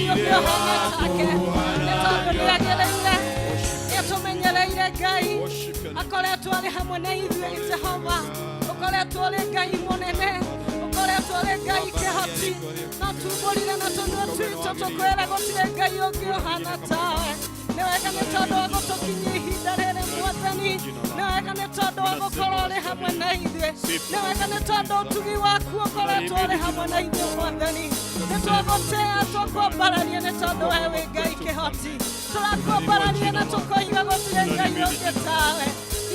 Ũngĩ ũhana take, nĩ tondũ nĩ agĩrĩire, nĩ atũmenyereire Ngai, akoretwo arĩ hamwe na ithuĩ. Jehova, ũkoretwo ũrĩ Ngai mũnene, ũkoretwo ũrĩ Ngai kĩhoti. No tumbũrire na tũnua twitũ tũkwĩre gũtirĩ Ngai ũngĩ ũhana tawe. Nĩ wega nĩ tondũ wa gũtũkinyia ihinda rĩrĩ, Mwathani. Nĩ wega nĩ tondũ wa gũkorwo ũrĩ hamwe na ithuĩ. Nĩ wega nĩ tondũ ũtugi waku ũkoretwo ũrĩ hamwe na ithuĩ, Mwathani. Nĩ twagũtĩa, twakwambararia nĩ tondũ we wĩ Ngai kĩhoti. Tũrakwambararia na tũkoiga gũtirĩ Ngai ũngĩ tawe.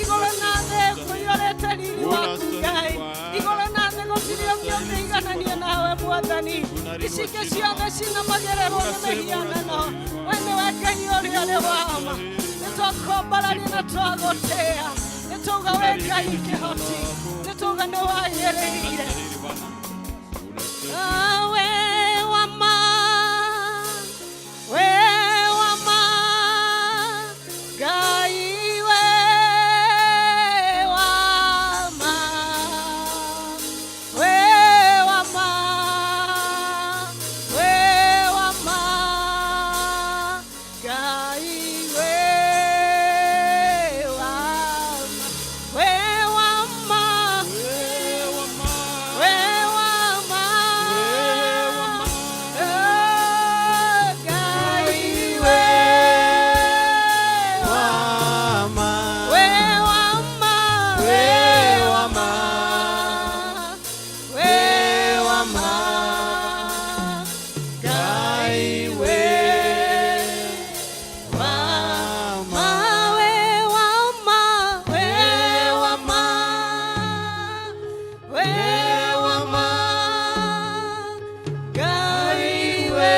Igũrũ na thĩ kũiyũrĩte riri waku, Ngai. Igũrũ na thĩ gũtirĩ ũngĩ ũngĩiganania nawe, Mwathani. Icingĩ ciothe cinamagĩrĩrwo nĩ mĩhianano, we nĩwe Ngai ũrĩa ũrĩ wa ma. Nĩ twakwambararia na twagũtĩa, nĩ tauga we Ngai kĩhoti, nĩ tauga nĩ wagĩrĩire. Ah, we wa ma, we wa ma, Ngai we wa ma, we wa ma, we wa ma, Ngai we wa ma, we wa ma, we wa ma, oh, Ngai we wa ma, we wa ma, we wa ma, we wa ma, Ngai we wa ma, we wa ma, we wa ma, we wa ma, Ngai we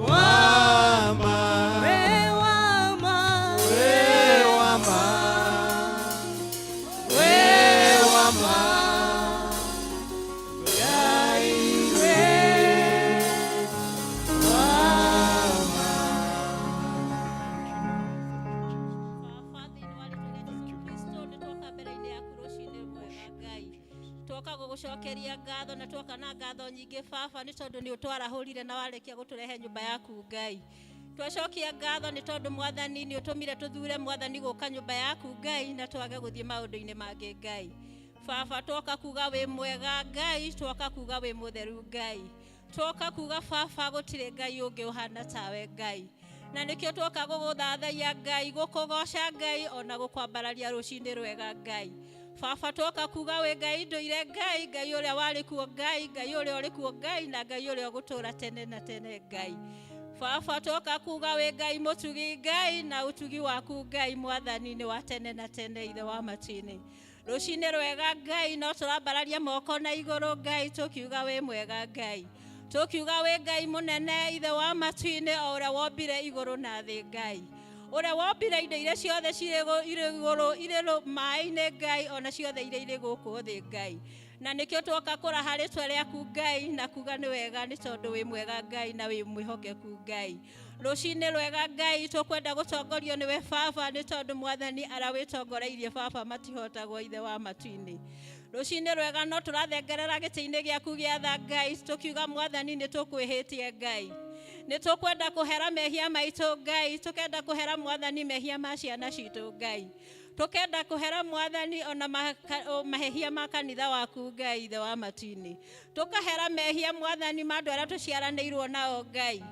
wa ma, we wa ma, we wa ma, we wa ma, Ngai we wa ma. Baba, thĩinĩ wa rĩtwa rĩa Jesũ Kristo, nĩ twoka mbere-inĩ yaku rũcinĩ rwega, Ngai. Twoka gũgũcokeria ngatho na twoka na ngatho nyingĩ, Baba, nĩ tondũ nĩ ũtwarahũrire na warĩkia gũtũrehe nyũmba yaku, Ngai. Twacokia ngatho nĩ tondũ, Mwathani, nĩ ũtũmire tũthure, Mwathani, gũka nyũmba yaku, Ngai, na twage gũthiĩ maũndũ-inĩ mangĩ, Ngai. Baba, twoka kuga wĩ mwega, Ngai. Twoka kuga wĩ mũtheru, Ngai. Twoka kuga, Baba, gũtirĩ Ngai ũngĩ ũhana tawe, Ngai, na nĩkĩo twoka gũgũthathaiya, Ngai, gũkũgoca, Ngai, ona gũkwambararia rũcinĩ rwega, Ngai. Baba, twoka kuga wĩ Ngai ndũire, Ngai, Ngai ũrĩa warĩ kuo, Ngai, Ngai ũrĩa ũrĩ kuo, Ngai, na Ngai ũrĩa ũgũtũũra tene na tene, Ngai. Baba, twoka kuga wĩ Ngai mũtugi, Ngai, na ũtugi waku, Ngai Mwathani, nĩ wa tene na tene, Ithe wa matu-inĩ. Rũcinĩ rwega, Ngai, no tũrambararia moko na igũrũ, Ngai, tũkiuga wĩ mwega, Ngai, tũkiuga wĩ Ngai mũnene, Ithe wa matu-inĩ, o ũrĩa wombire igũrũ na thĩ, Ngai, ũrĩa wombire indo iria ciothe cirĩ irĩ igũrũ, irĩ maĩ-inĩ, Ngai, ona ciothe iria irĩ gũkũ thĩ, Ngai. Na nĩkĩo twoka kũraha rĩtwa rĩaku, Ngai, na kuga nĩ wega, nĩ tondũ wĩ mwega, Ngai, na wĩ mwĩhokeku, Ngai. Rũcinĩ rwega, Ngai, tũkwenda gũtongorio nĩwe, Baba, nĩ tondũ, Mwathani, arĩa wĩtongoreirie, Baba, matihotagwo, Ithe wa matu-inĩ. Rũcinĩ rwega no tũrathengerera gĩtĩ-inĩ gĩaku gĩa tha, Ngai, tũkiuga, Mwathani, nĩ tũkwĩhĩtie, Ngai. Nĩ tũkwenda kũhera mehia maitũ, Ngai. Tũkenda kũhera, Mwathani, mehia ma ciana citũ, Ngai. Tũkenda kũhera, Mwathani, ona mahĩhia ma kanitha waku, Ngai, Ithe wa matu-inĩ. Tũkahera mehia, Mwathani, ma andũ arĩa tũciaranĩirwo nao, Ngai.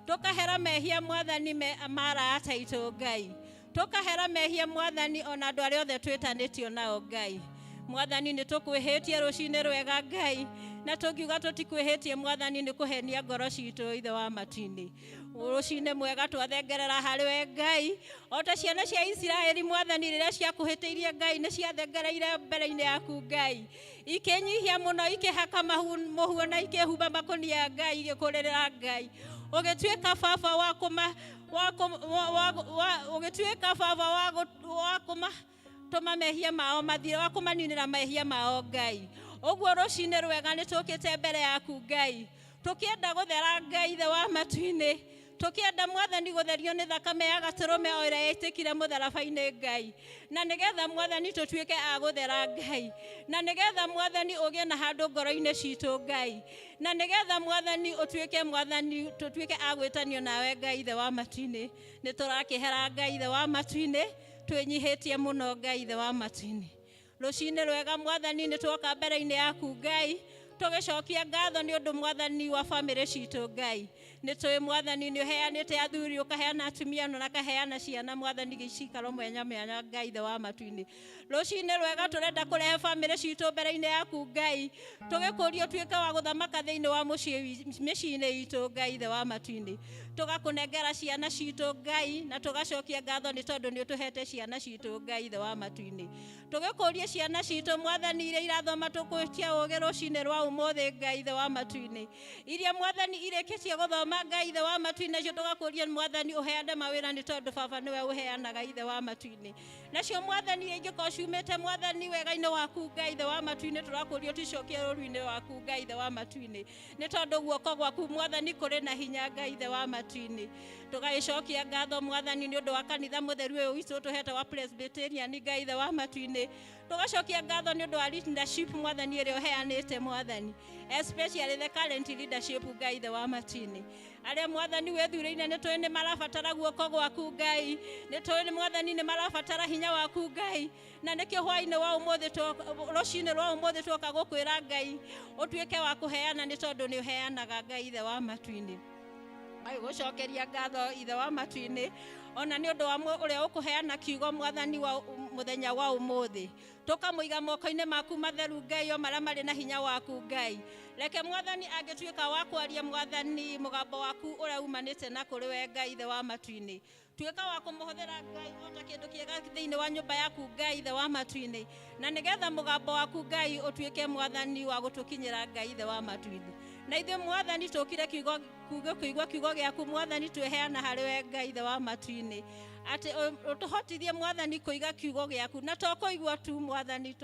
Tũkahera mehia, Mwathani, ma arata aitũ, Ngai. Tũkahera mehia, Mwathani, ona andũ arĩa othe twĩtanĩtio nao, Ngai. Mwathani, nĩ tũkwĩhĩtie rũcinĩ rwega, Ngai, na tũngiuga tũtikwĩhĩtie, Mwathani, nĩ kũhenia ngoro citũ, Ithe wa matu-inĩ. Rũcinĩ mwega twathengerera harĩ we, Ngai, o ta ciana cia Isiraeli, Mwathani, rĩrĩa ciakũhĩtĩirie, Ngai, nĩ ciathengereire mbere-inĩ yaku, Ngai, ikĩnyihia mũno, ikĩhaka mũhu na ikĩhumba makũnia, Ngai, igĩkũrĩrĩra, Ngai. Ũgĩtuĩka baba wa kũma wa kũ- wa- wa- wa- ũgĩtuĩka baba wa kũma tũma mehia mao mathire, wa kũmaninĩra mehia mao, Ngai. Ũguo rũcinĩ rwega nĩ tũkĩte mbere yaku, Ngai, tũkĩenda gũthera, Ngai, Ithe wa matu-inĩ. Tũkĩenda mwathani gũtherio nĩ thakame ya gatũrũme o ĩrĩa ĩtĩkire mũtharaba-inĩ Ngai, na nĩgetha mwathani tũtuĩke a gũthera Ngai, na nĩgetha mwathani ũgĩe na handũ ngoro-inĩ citũ Ngai, na nĩgetha mwathani ũtuĩke mwathani tũtuĩke a gwĩtanio nawe Ngai Ithe wa matu-inĩ. Nĩ tũrakĩhera Ngai Ithe wa matu-inĩ, twĩnyihĩtie mũno Ngai Ithe wa matu-inĩ. Rũcinĩ rwega mwathani, nĩ twoka mbere-inĩ yaku Ngai, tũgĩcokia ngatho nĩ ũndũ mwathani wa bamĩrĩ citũ Ngai. Nĩ tũĩ mwathani nĩ ũheanĩte athuri, ũkaheana atumia na ũkaheana ciana mwathani gĩcikaro mwanya mwanya Ngai Ithe wa matu-inĩ. Rũcinĩ rwega tũrenda kũrehe bamĩrĩ citũ mbere-inĩ yaku Ngai, tũgĩkũria ũtuĩke wa gũthamaka thĩinĩ wa mĩciĩ-inĩ itũ Ngai Ithe wa matu-inĩ. Tũgakũnengera ciana citũ Ngai, na tũgacokia ngatho nĩ tondũ nĩ ũtũhete ciana citũ Ngai Ithe wa matu-inĩ. Tũgĩkũria ciana citũ mwathani iria irathoma tũkũtia ũũgĩ rũcinĩ rwa ũmũthĩ Ngai Ithe wa matu-inĩ, iria mwathani irĩkĩtie gũthoma Ngai Ithe wa matu-inĩ, nacio tũgakũria mwathani ũheane mawĩra nĩ tondũ baba nĩwe ũheanaga Ithe wa matu-inĩ. Nacio mwathani iria ingĩkorwo ciumĩte mwathani wega-inĩ waku Ngai Ithe wa matu-inĩ, tũrakũria ũticokie rũru-inĩ waku Ngai Ithe wa matu-inĩ, nĩ tondũ guoko gwaku mwathani kũrĩ na hinya Ngai Ithe wa matu-inĩ. Tũgagĩcokia ngatho mwathani nĩ ũndũ wa kanitha mũtheru ũyũ witũ ũtũhete wa Presbyterian Ngai Ithe wa matu-inĩ. Tũgacokia ngatho nĩ ũndũ wa leadership mwathani ĩrĩa ũheanĩte mwathani, especially the current leadership Ngai Ithe wa matu-inĩ. Arĩa mwathani wĩthurĩire nĩ tũĩ nĩ marabatara guoko gwaku Ngai, nĩ tũĩ nĩ mwathani nĩ marabatara hinya waku Ngai, na nĩkĩo hwaĩ-inĩ wa ũmũthĩ rũcinĩ rwa ũmũthĩ twoka gũkwĩra Ngai ũtuĩke wa kũheana nĩ tondũ nĩ ũheanaga Ngai Ithe wa matu-inĩ. Agĩgũcokeria ngatho Ithe wa matu-inĩ ona nĩ ũndũ wa ũrĩa ũkũheana kiugo mwathani wa mũthenya wa ũmũthĩ. Tũkamũiga moko-inĩ maku matheru Ngai, o marĩa marĩ na hinya waku Ngai. Reke mwathani angĩtuĩka wa kwaria mwathani mũgambo waku ũrĩa umanĩte na kũrĩ we Ngai Ithe wa matu-inĩ, tuĩka wa kũmũhũthĩra Ngai o ta kĩndũ kĩega thĩinĩ wa nyũmba yaku Ngai Ithe wa matu-inĩ, na nĩgetha mũgambo waku Ngai ũtuĩke mwathani wa gũtũkinyĩra Ngai Ithe wa matu-inĩ. Na ithuĩ mwathani tũkire kũigua kiugo gĩaku mwathani, twĩheana harĩ we Ngai Ithe wa matu-inĩ, atĩ ũtũhotithie mwathani kũiga kiugo gĩaku, na to kũigua tu mwathani,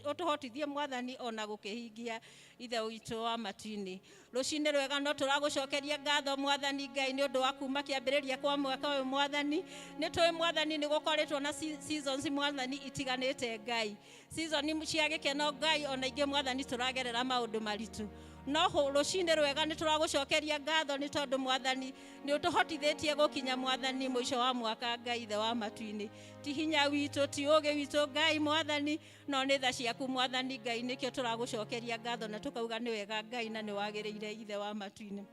ũtũhotithie mwathani ona gũkĩhingia Ithe witũ wa matu-inĩ. Rũcinĩ rwega no tũragũcokeria ngatho mwathani Ngai nĩ ũndũ wa kuma kĩambĩrĩria kwa mwaka ũyũ mwathani. Nĩ tũĩ mwathani nĩ gũkoretwo na seasons mwathani itiganĩte Ngai, season cia gĩkeno Ngai, ona ingĩ mwathani tũragerera maũndũ maritũ, no rũcinĩ rwega nĩ tũragũcokeria ngatho nĩ tondũ mwathani nĩ ũtũhotithĩtie gũkinya mwathani mũico wa mwaka Ngai Ithe wa matu-inĩ. Ti hinya witũ, ti ũũgĩ witũ Ngai mwathani, no nĩ tha ciaku mwathani Ngai, nĩkĩo tũragũcokeria ngatho na tũkauga nĩ wega Ngai na nĩ wagĩrĩire Ithe wa matu-inĩ.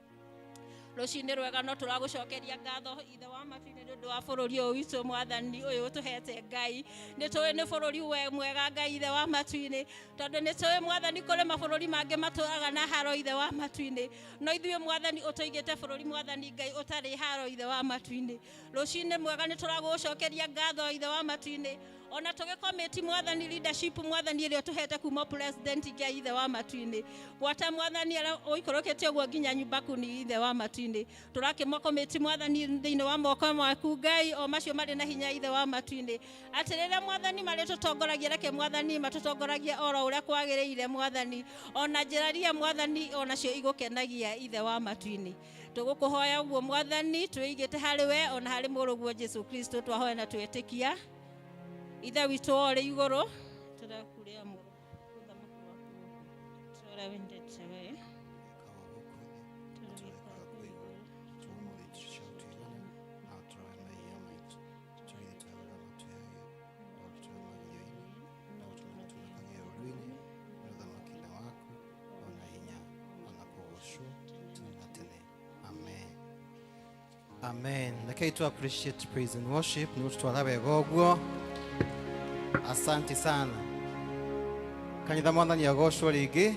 Rũcinĩ rwega no tũragũcokeria ngatho Ithe wa matu-inĩ nĩ ũndũ wa bũrũri ũyũ witũ mwathani ũyũ ũtũhete Ngai. Nĩ tũĩ nĩ bũrũri mwega Ngai Ithe wa matu-inĩ, tondũ nĩ tũĩ mwathani kũrĩ mabũrũri mangĩ matũraga na haro Ithe wa matu-inĩ, no ithuĩ mwathani ũtũigĩte bũrũri mwathani Ngai ũtarĩ haro Ithe wa matu-inĩ. Rũcinĩ mwega nĩ tũragũcokeria ngatho Ithe wa matu-inĩ, ona tũgĩkomĩti mwathani leadership mwathani ĩrĩa ũtũhete kuma president Ngai Ithe wa matu-inĩ, gwata mwathani arĩa ũikũrũkĩte ũguo nginya nyumba kuni Ithe wa matu-inĩ. Tũrakĩmakomĩti mwathani thĩinĩ wa moko maku Ngai, o macio marĩ na hinya Ithe wa matu-inĩ, atĩ rĩrĩa mwathani marĩtũtongoragia, reke mwathani matũtongoragie oro ũrĩa kwagĩrĩire mwathani, ona njĩra iria mwathani onacio igũkenagia Ithe wa matu-inĩ. Tũgũkũhoya ũguo mwathani twĩigĩte harĩ we ona harĩ mũrũguo Jesu Kristo, twahoya na twetĩkia. Ithe witũ ũrĩ igũrũ, tũrakũrĩa ũthamaki waku tũrĩa wendete we, Amen. Reke tu appreciate praise and worship nĩ gũtũtwara wega ũguo. Asante sana kanitha, mwathani agocwo rĩngĩ.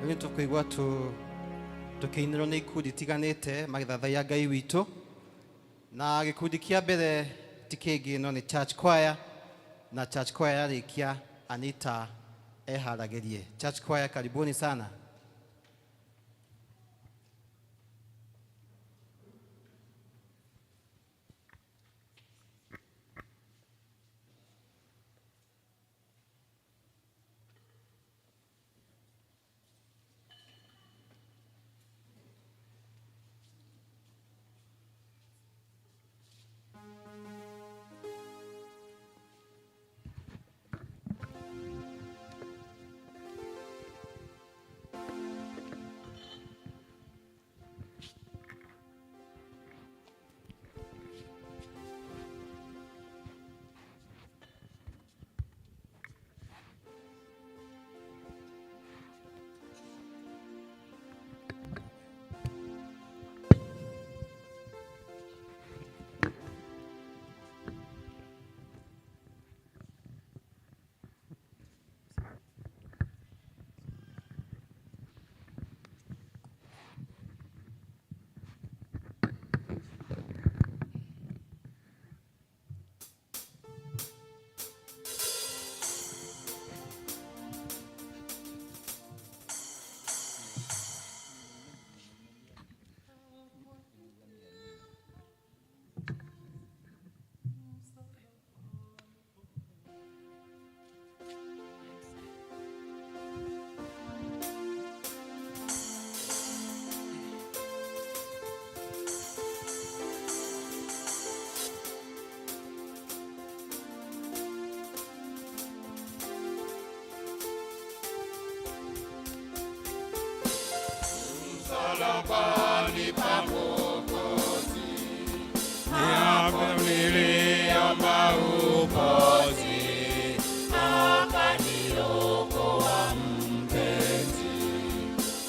Rĩu nĩ tũkũigua tũkĩinĩrwo nĩ ikundi itiganĩte magĩthathaiya Ngai witũ, na gĩkundi kĩa mbere ti kĩngĩ no nĩ church choir, na church choir yarĩkia Anita eharagĩrie. Church choir, karibuni sana.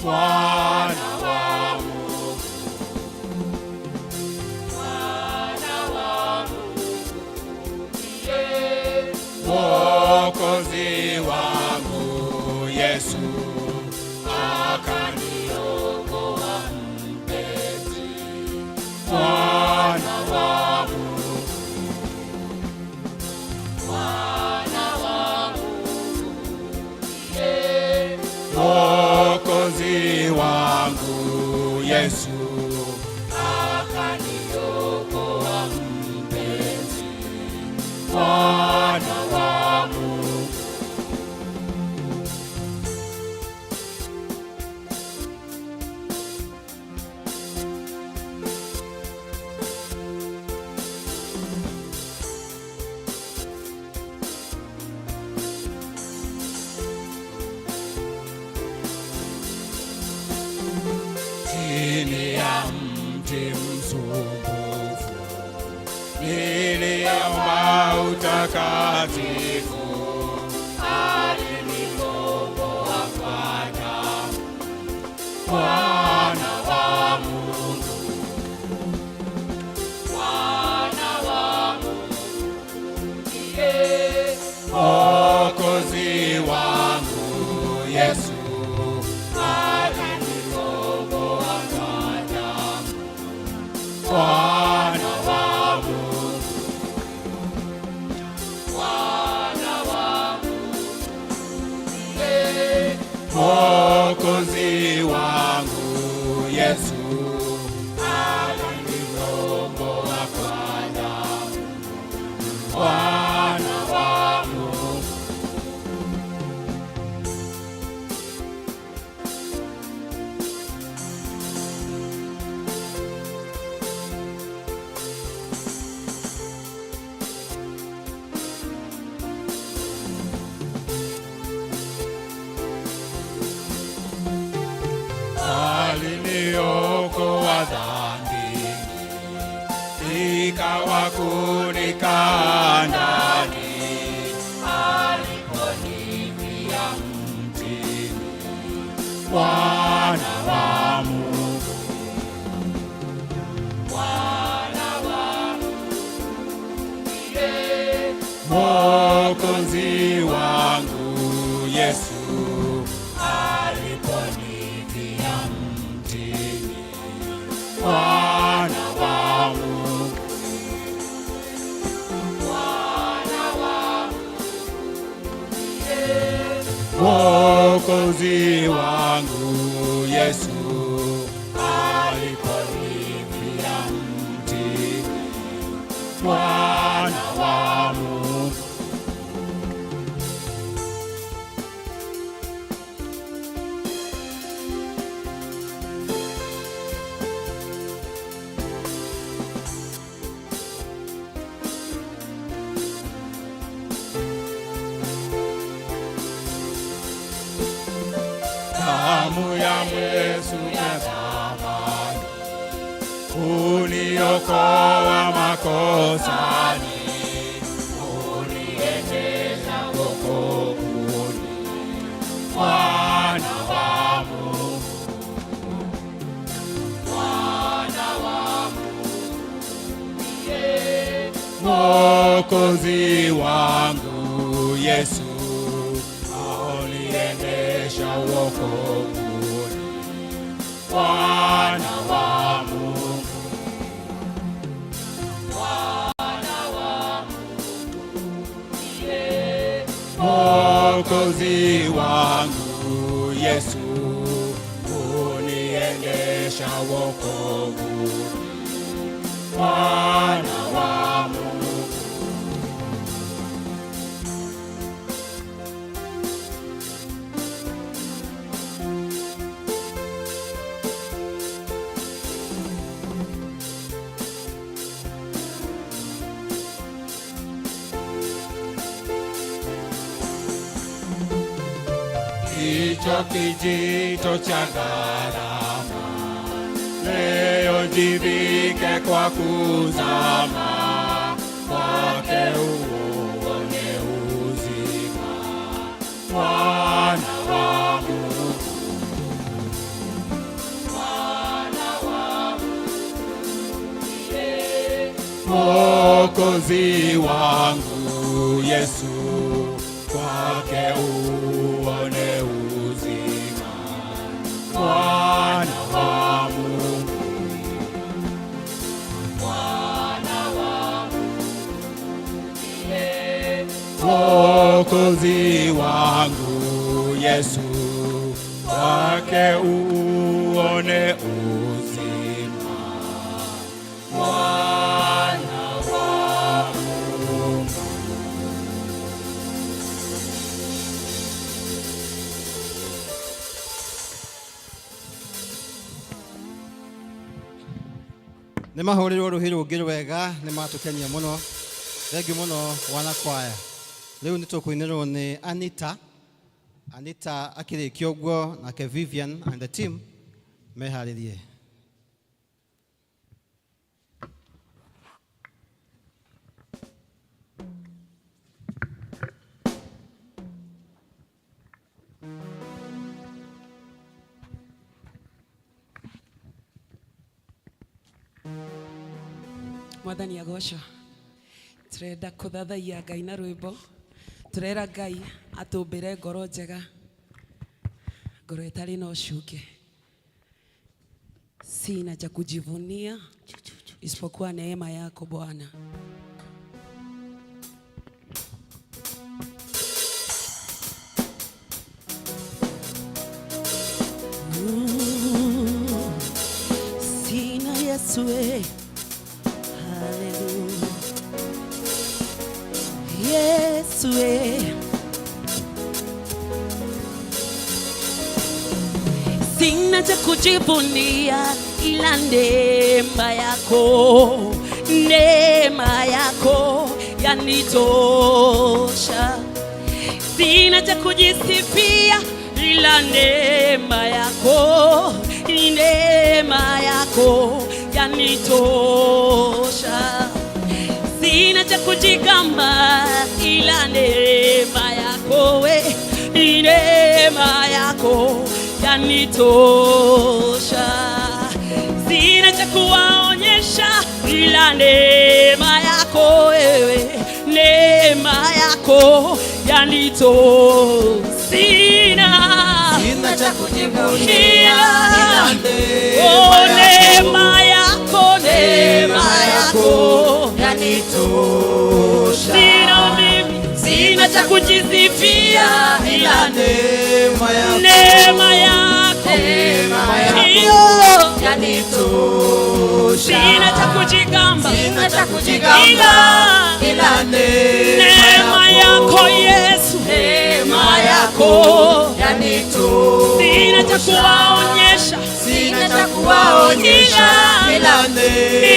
Mwana wa Mungu, Mwana wa Mungu ndiye Mwokozi wangu Yesu, akaniokoa mpenzi, Mwana wa Mungu, Mwana wa Mungu ndiye Mwokozi wangu Yesu, akaniokoa mpenzi, Mwana wa Mungu. Chini ya mti msumbufu niliomba utakatifu, alinikomboa kwa damu, Mwana wa Mungu, Mwana wa Mungu ndiye Mwokozi wangu Yesu, alinikomboa kwa damu, Mwana wa Mungu, Mwana wa Mungu ndiye Mwokozi wangu Yesu, alinikomboa kwa damu, Mwana wa Mungu. Aliniokoa dhambini, ikawa kunikaa ndani, aliponifia mtini, Mwana wa Mungu, Mwana wa Mungu ndiye Mwokozi wangu Yesu, aliponifia mtini, Mwana wa Mungu, Mwana wa Mungu ndiye Mwokozi wangu Yesu, aliponifia mtini, Mwana wa Mungu. Damu ya Yesu ya thamani uniokoa makosani, uniendesha wokovuni, Mwana wa Mungu, Mwana wa Mungu ndiye Mwokozi wangu Yesu, uniendesha wokovuni, Mwana wa Mungu, Mwana wa Mungu ndiye Mwokozi wangu Yesu, uniendesha wokovuni, Mwana wa Mungu. Hicho kijito cha gharama, leo jivike kwa kuzama, kwake uone uzima, Mwana wa Mungu. Mwokozi wangu Yesu, kwake uone uzima, Mwana wa Mungu. Mwana wa Mungu ndiye Mwokozi wangu Yesu, kwake uone uzima, Mwana wa Mungu. Nĩ mahũrĩrwo rũhĩ rũngĩ rwega, nĩ matũkenia mũno. Thengiũ mũno wana kwaya. Rĩu nĩ tũkũinĩrwo nĩ Anita. Anita akĩrĩkia ũguo, nake Vivian and the team meharĩrie. Mwathani agocwo. Turenda kuthathaiya Ngai na rwimbo. Turera Ngai atumbire ngoro njega, ngoro ĩtarĩ na ũcuke. Sina cha kujivunia isipokuwa neema yako Bwana. Sina Yesu, eh. Hallelujah. Yesu, eh. Sina cha kujivunia ila neema yako, neema yako yanitosha. Sina cha kujisifia ila neema yako, neema yako yanitosha. Sina cha kujigamba ila neema yako, we, neema yako yanitosha. Sina cha kuwaonyesha ila neema yako wewe, neema yako yanitosha. Sina, Sina cha kujivunia ila ila oh, neema yako, neema yako yanitosha. Sina mimi, sina cha kujisifia ila neema yako, neema yako, neema yako hiyo yanitosha. Sina cha kujigamba, Sina cha kujigamba ila ila neema yako Yesu, neema yako yanitosha. Sina cha kuwaonyesha, Sina cha kuwaonyesha ila ni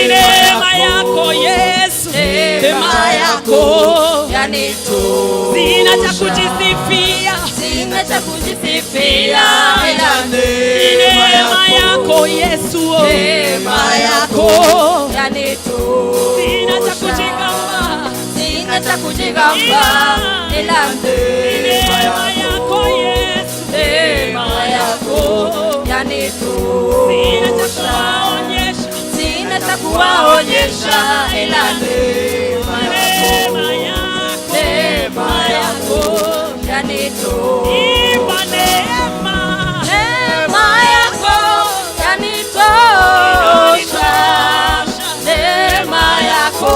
neema yako Yesu, neema yako yanitosha. Sina cha kujisifia, Sina cha kujisifia ila ni neema yako Yesu, neema yako yanitosha. Sina cha kujigamba, Sina cha kujigamba ila ni neema yako Yesu, neema yako yanitosha. Sina cha kuwaonyesha, Sina cha kuwaonyesha ila neema yako, neema yako yanitosha. Imba neema, Neema yako yanitosha. Neema yako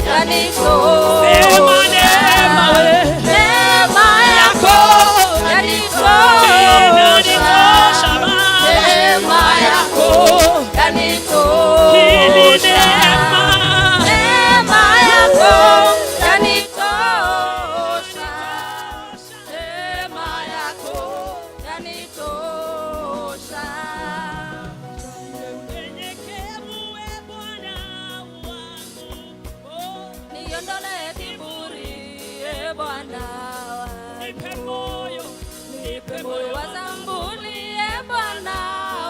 yanitosha. Sema neema we. Neema yako yanitosha. Inanitosha Baba. Neema yako yanitosha. Hili neema. Neema yako yanitosha. Neema yako yanitosha. Unyenyekevu we Bwana wangu. Oh, Niondolee kiburi, e Bwana wangu. nipe moyo, Nipe moyo wa zambuli, e Bwana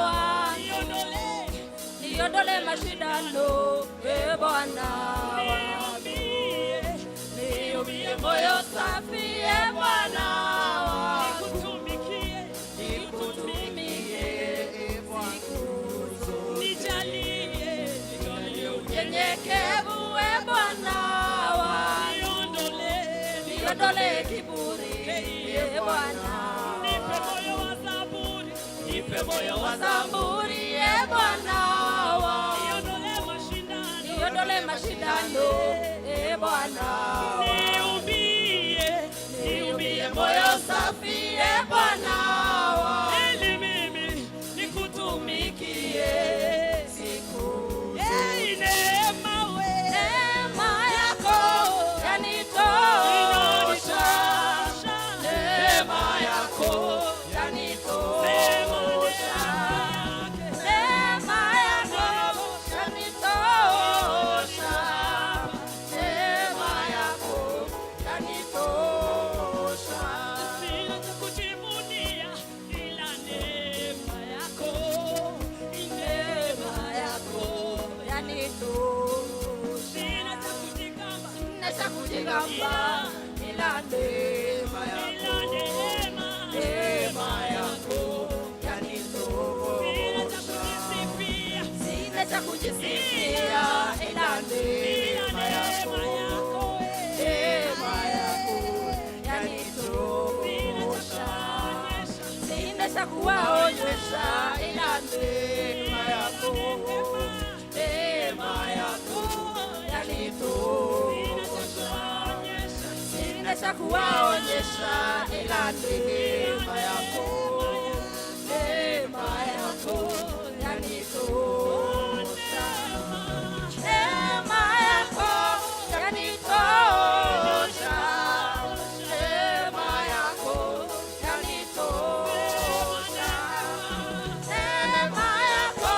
wangu. niondolee, Niondolee mashindano, e Bwana wangu. niumbie, Niumbie moyo safi, e Bwana wangu. nikutumikie, Nikutumikie siku zote. nijalie, Unyenyekevu, e Niondolee kiburi, e Bwana. Nipe moyo wa zaburi, Nipe moyo wa zaburi, e Bwana. Niondolee mashindano, Niondolee mashindano, e Bwana. Niumbie, Niumbie moyo safi, e Bwana. Ili mimi nikutumikie siku. Hey, neema we, Neema yako yanitosha, neema yako yanitosha, neema yako yanitosha, neema yako yanitosha. Sina cha kujivunia ila neema yako, Neema yako yanitosha. Sina cha kujigamba Sina cha kujigamba ila neema ila yako, neema, neema yako Sina cha yanitosha. kujisifia Sina cha kujisifia ila ila neema yako, neema yako, neema yako Sina cha yanitosha. kuonyesha Sina cha kuwaonyesha ila neema yako, neema yako yanitosha. Sina cha kuwaonyesha ila neema yako, neema yako yanitosha. Neema yako yanitosha, neema yako yanitosha, neema yako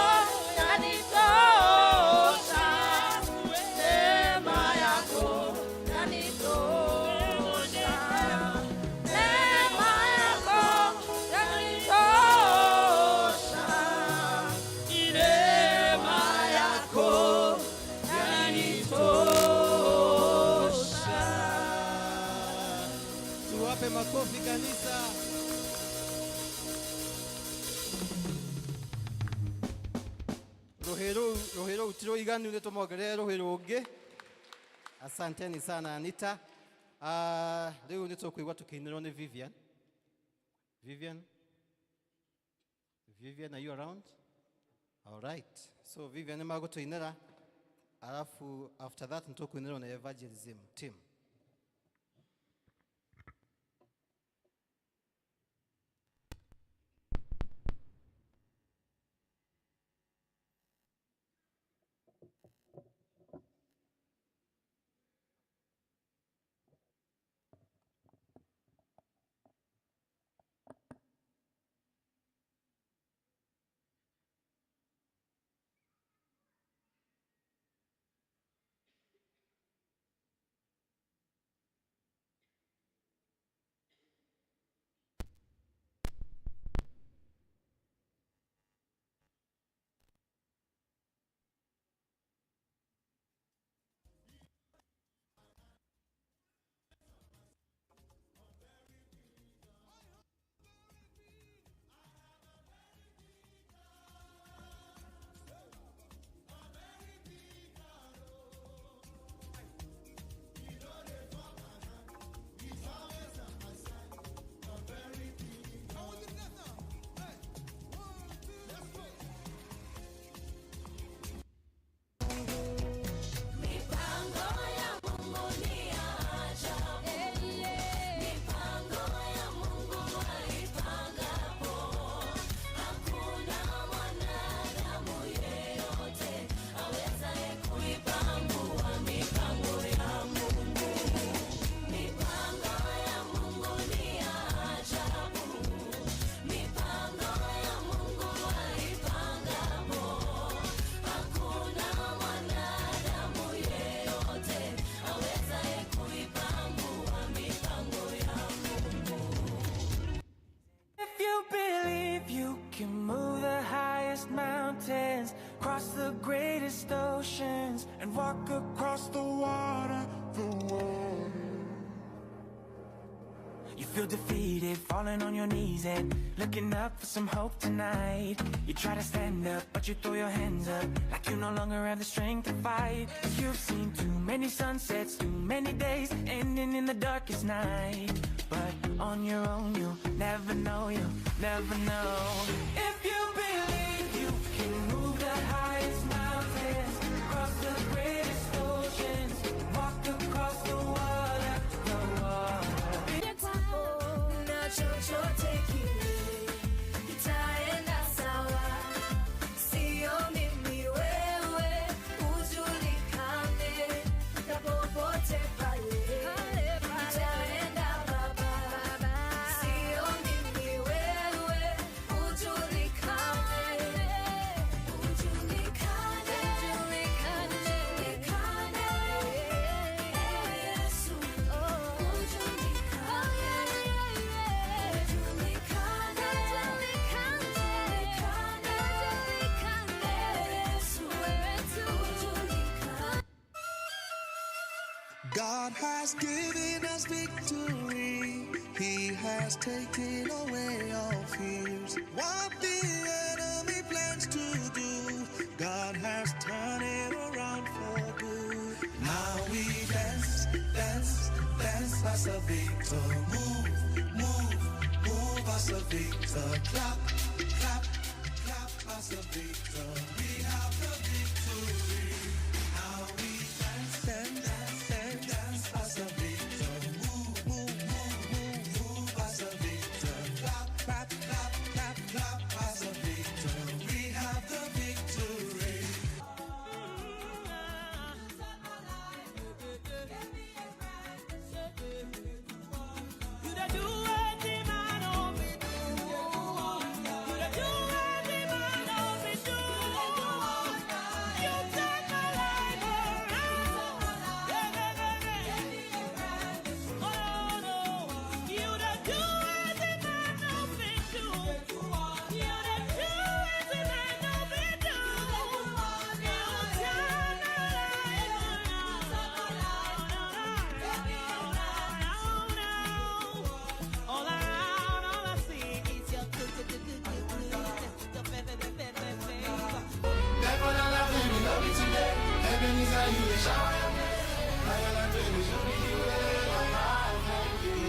yanitosha, neema yako yanitosha, neema yako yanitosha, neema yako yanitosha. Tuwape makofi kanisa. Ruhi rũu rũhĩ rũu ti rũiganu nĩ tũmongerere rũhĩ rũngĩ. Asanteni sana Anita. Rĩu nĩ tũkũigua tũkĩinĩrwo nĩ Vivian. Vivian? Vivian, are you around? All right. So Vivian nĩ magũtũinĩra. Alafu after that nĩ tũkũinĩrwo nĩ evangelism team. If you believe you can move the highest mountains, cross the greatest oceans, and walk across the water, the water. You feel feel defeated, falling on your knees and looking up for some hope tonight. You try to stand up, but you throw your hands up like you no longer have the strength to fight. You've seen too many sunsets, too many days ending in the darkest night. But on your own, you'll never know, you'll never know. If you believe you can move the highest mountains, cross the greatest oceans, walk across the water, the water. Na chochote kile kitaenda sawa, sio mimi wewe, ujulikane na popote pale kitaenda baba, sio mimi wewe, ujulikane, ujulikane, ujulikane, Yesu, ujulikane. God has given us victory. He has taken away all fears. What the enemy plans to do, God has turned it around for good. Now we dance, dance, dance as a victor. Move, move, move as a victor. Clap, clap, clap as a victor. We have the victory. Now we dance, dance, dance, dance as a victor. Move, move, move, move, move as a victor. Clap, clap, clap, clap, clap as a victor. We have the victory. You da do what the man don't be do. You da do what the man don't be do. You turn my life around. Yeah, yeah, yeah, yeah. Oh no, you da do what the man don't be do. You da do what the man don't be do. You turn my life around. All around, all I see is your good, good, good, good, good, your baby, baby, baby, baby. Never not laughing, we love you today. Ebenezer, you the shower your grace. Now your life will show me the way. I thank you.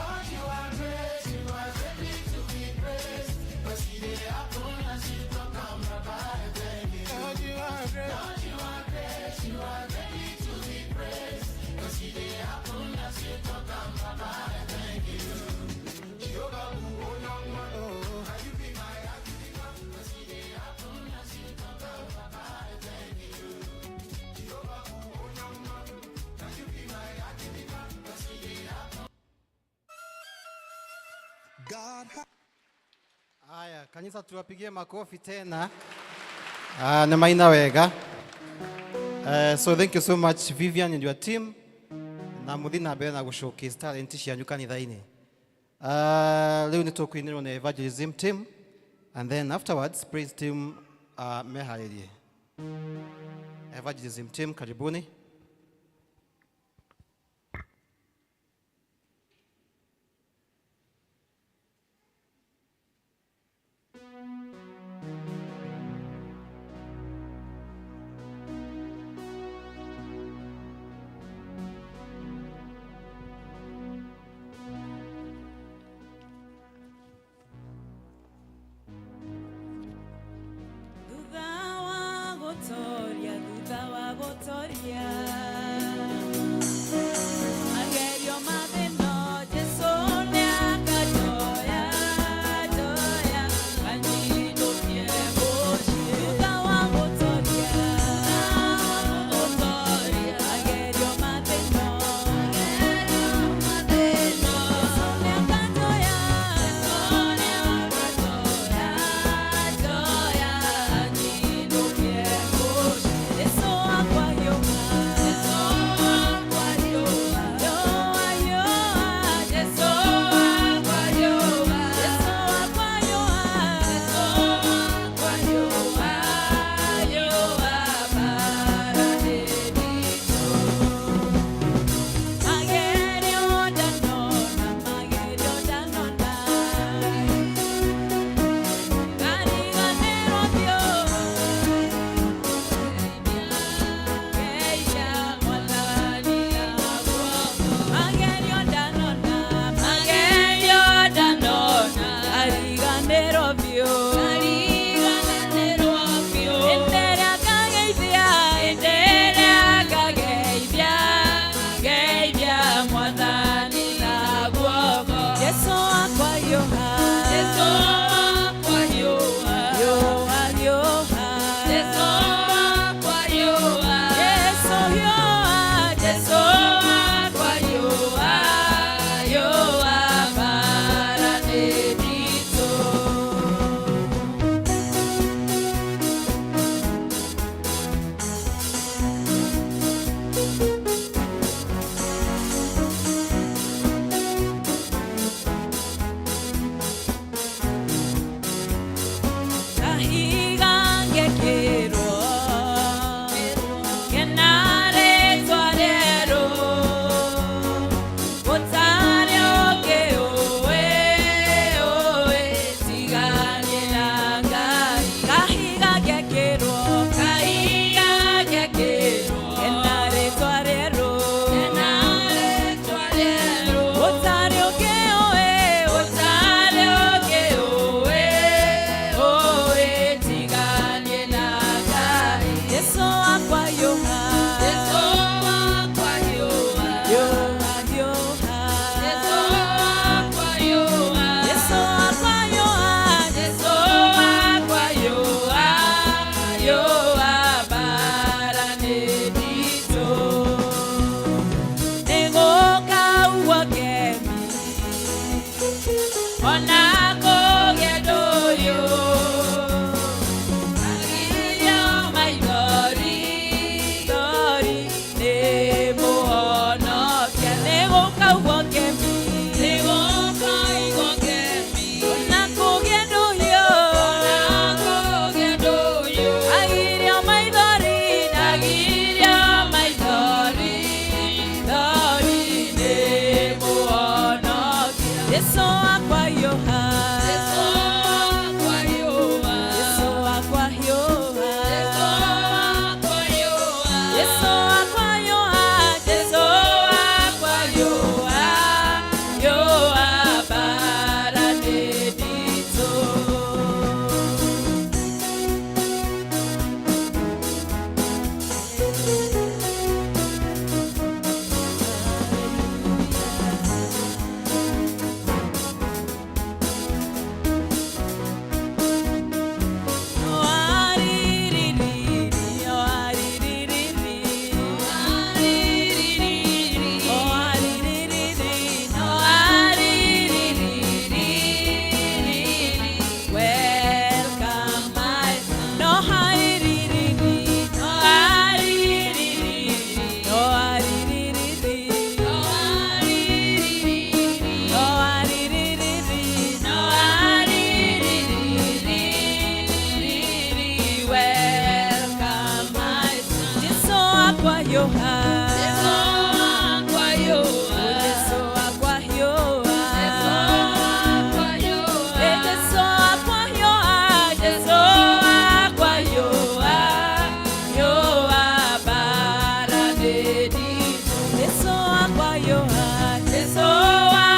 Lord, you are great, you are greatly to be praised. But see the happen as you talk, I'm not by thank you. Lord, you are great. Lord, you are great, you are greatly to be praised. But see the happen as you talk, I'm not by thank you. Jehovah, who oh, now you be my but see the happen as you talk, I'm not by thank you. Jehovah, who now you be my but see the happen. God Haya, kanisa tuwapigie makofi tena. Nĩ maina wega. So thank you so much Vivian and your team na muthi na mbere na gũ showcase talent cianyu kanitha-inĩ. Rĩu nĩ tũkũinĩrwo nĩ evangelism team and then afterwards praise team meharĩrie. Evangelism team karibuni. Thutha wa gũtoria, thutha wa gũtoria. akwahiũha. Jesu akwahiũha. Jesu akwahiũha. Jesu akwahiũha. Jesu akwahiũha. Hiũha bara nĩnditũ. Jesu akwahiũha. Jesu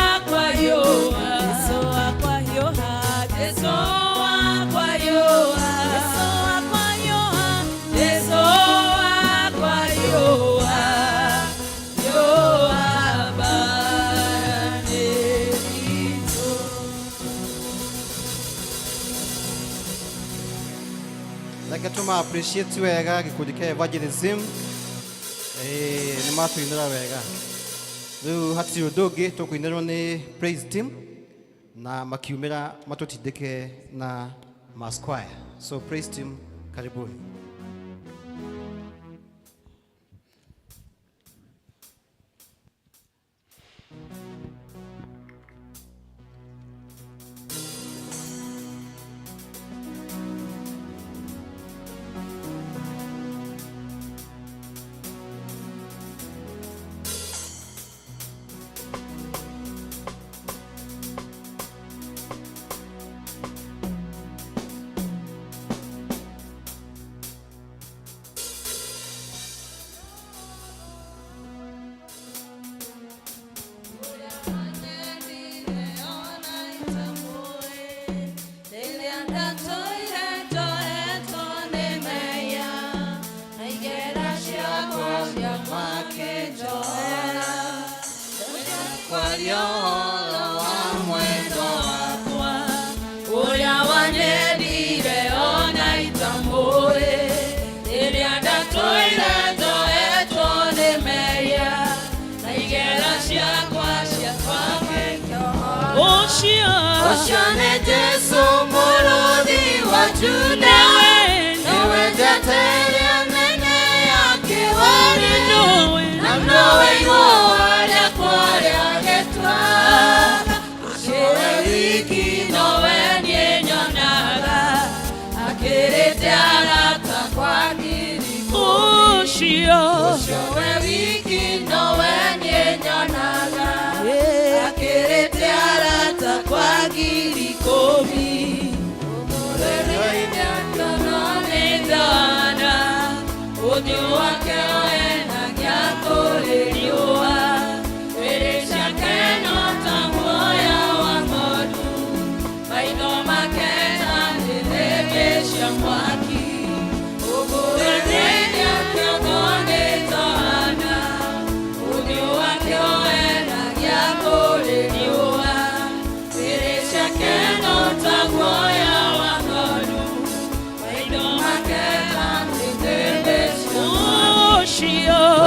akwahiũha. Jesu akwahiũha. Jesu akwahiũha. Jesu akwahiũha. Jesu akwahiũha. Hiũha bara nĩnditũ. Reke tũma appreciate wega gĩkundi kĩa evangelism. Nĩ matũinĩra wega. Rĩu hatirĩ ũndũ ũngĩ tũkũinĩrwo nĩ praise team na makiumĩra matũtindĩke na mass choir. So praise team, karibuni. Ũrĩa wanyendire ona itamũĩ, rĩrĩa ndatũire njoetwo nĩ mehia, na igera ciakwa cia Ũcio Ũcio nĩ Jesu mũrũthi wa Juda, nĩwe njata ĩrĩa nene ya kĩwari, na nowe igũa rĩakwa rĩa gĩtuamba. Ũcio we wiki nowe niĩ nyonaga, akĩrĩte arata kwa ngiri ikũmi. Ũcio we wiki nowe niĩ nyonaga, akĩrĩte arata kwa ngiri ikũmi. Nĩ ũthiũ wake wenagia kũrĩ riũa, njuĩrĩ ciake no ta guoya wa ng'ondu, maitho make ta nĩnĩmbĩ cia mwaki. Ũguũranĩria kĩongo nĩ Johana, ũthiũ wake wenagia kũrĩ riũa, njuĩrĩ ciake no ta guoya wa ng'ondu, maitho make ta nĩnĩmbĩ cia mwaki.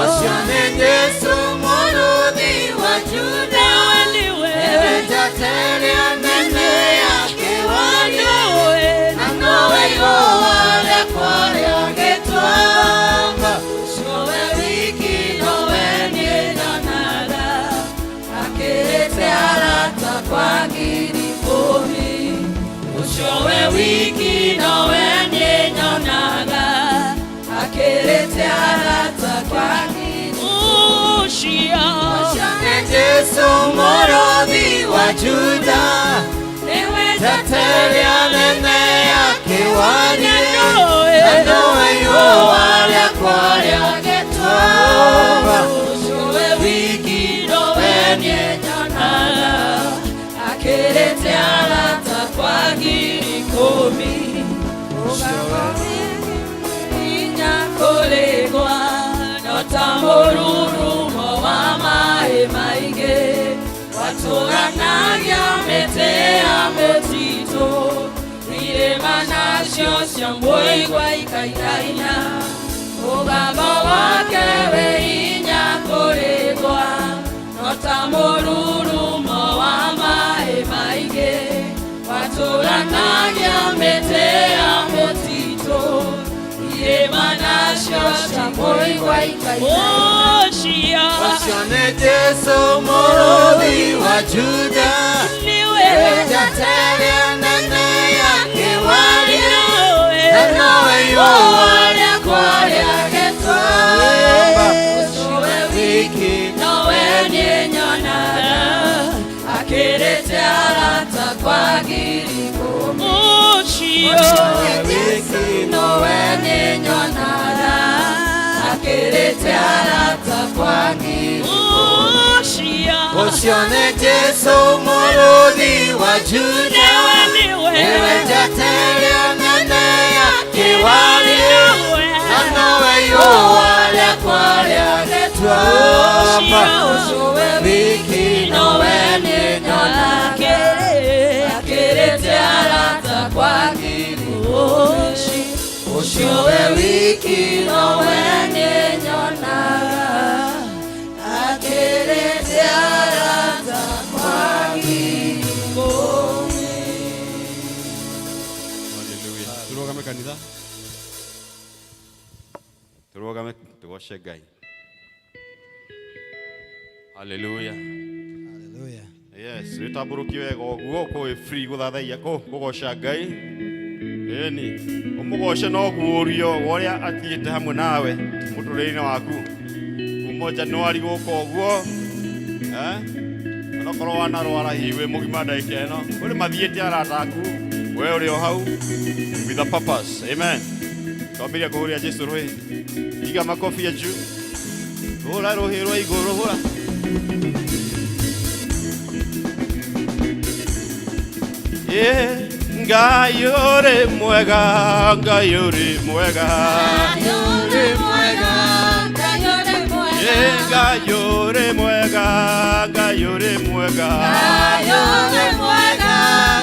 Ũcio nĩ Jesu mũrũthi wa Juda, nĩwe njata ĩrĩa nene ya kĩwari, na nowe igũa rĩakwa rĩa gĩtuamba. Ũcio we wiki nowe niĩ nyonaga, akĩrĩte arata kwa ngiri ikũmi. Ũcio we wiki nowe niĩ nyonaga, akĩrĩte arata kwa ngiri Ũcio nĩ Jesu mũrũthi wa Juda, nĩwe njata ĩrĩa nene ya kĩwari, na nowe igũa rĩakwa rĩa gĩtuamba. Ũcio we wiki nowe niĩ nyonaga, akĩrĩte arata kwa ngiri ikũmi. Hinya kũrĩgwa no ta mũrurumo wa maĩ maingĩ, watũranagia mĩtĩ ya mĩtitũ, irĩma nacio cia mũigua ikainaina. Mũgambo wake wĩ hinya kũrĩgwa no ta mũrurumo wa maĩ maingĩ, watũranagia mĩtĩ ya mũtitũ, irĩma nacio cia mũigua ikainaina. Ũcio nĩ Jesu mũrũthi wa Juda, nĩwe njata ĩrĩa nene ya kĩwari, na nowe igũa rĩakwa rĩa gĩtuamba. Ũcio wiki nowe nĩnyonaga akĩrĩte arata kwa ngiri. Ũcio Ũcio nĩ Jesũ mũrũthi wa Juda, nĩwe nĩwe nĩwe njata ĩrĩa nene ya kĩwario, na nowe riũa rĩakwa rĩa gĩtuamba. Ũcio we wiki nowe nĩnyonaga akĩrĩte arata kwa ngiri. Ũcio we wiki nowe nĩnyonaga akĩrĩte arata kwa ngiri. Haleluya. Turugame kanitha. Turugame tugoce Ngai. Haleluya. Hallelujah. Yes, wĩtambũrũkie wega ũguo kũĩ free gũthathaiya kũ kũgoca Ngai. Ĩni, ũmũgoce no guũrio wa ũrĩa atiĩte hamwe nawe mũtũrĩre-inĩ waku. Kuma Januari gũka ũguo, eh? Onokorwo wanarwara hihi wĩ mũgima ndagĩka ĩno, kũrĩ mathiĩte arata aku, we ũrĩ o hau with a purpose. Amen. Twambĩrĩria kũhũrĩra Jesu rũhĩ. Piga makofi ya juu. Hũra rũhĩ rwa igũrũ, hũra. Yeah, Ngai ũrĩ mwega, Ngai ũrĩ mwega. Ũrĩ mwega, Ngai ũrĩ mwega. Yeah, Ngai ũrĩ mwega, Ngai ũrĩ mwega. Ngai ũrĩ mwega,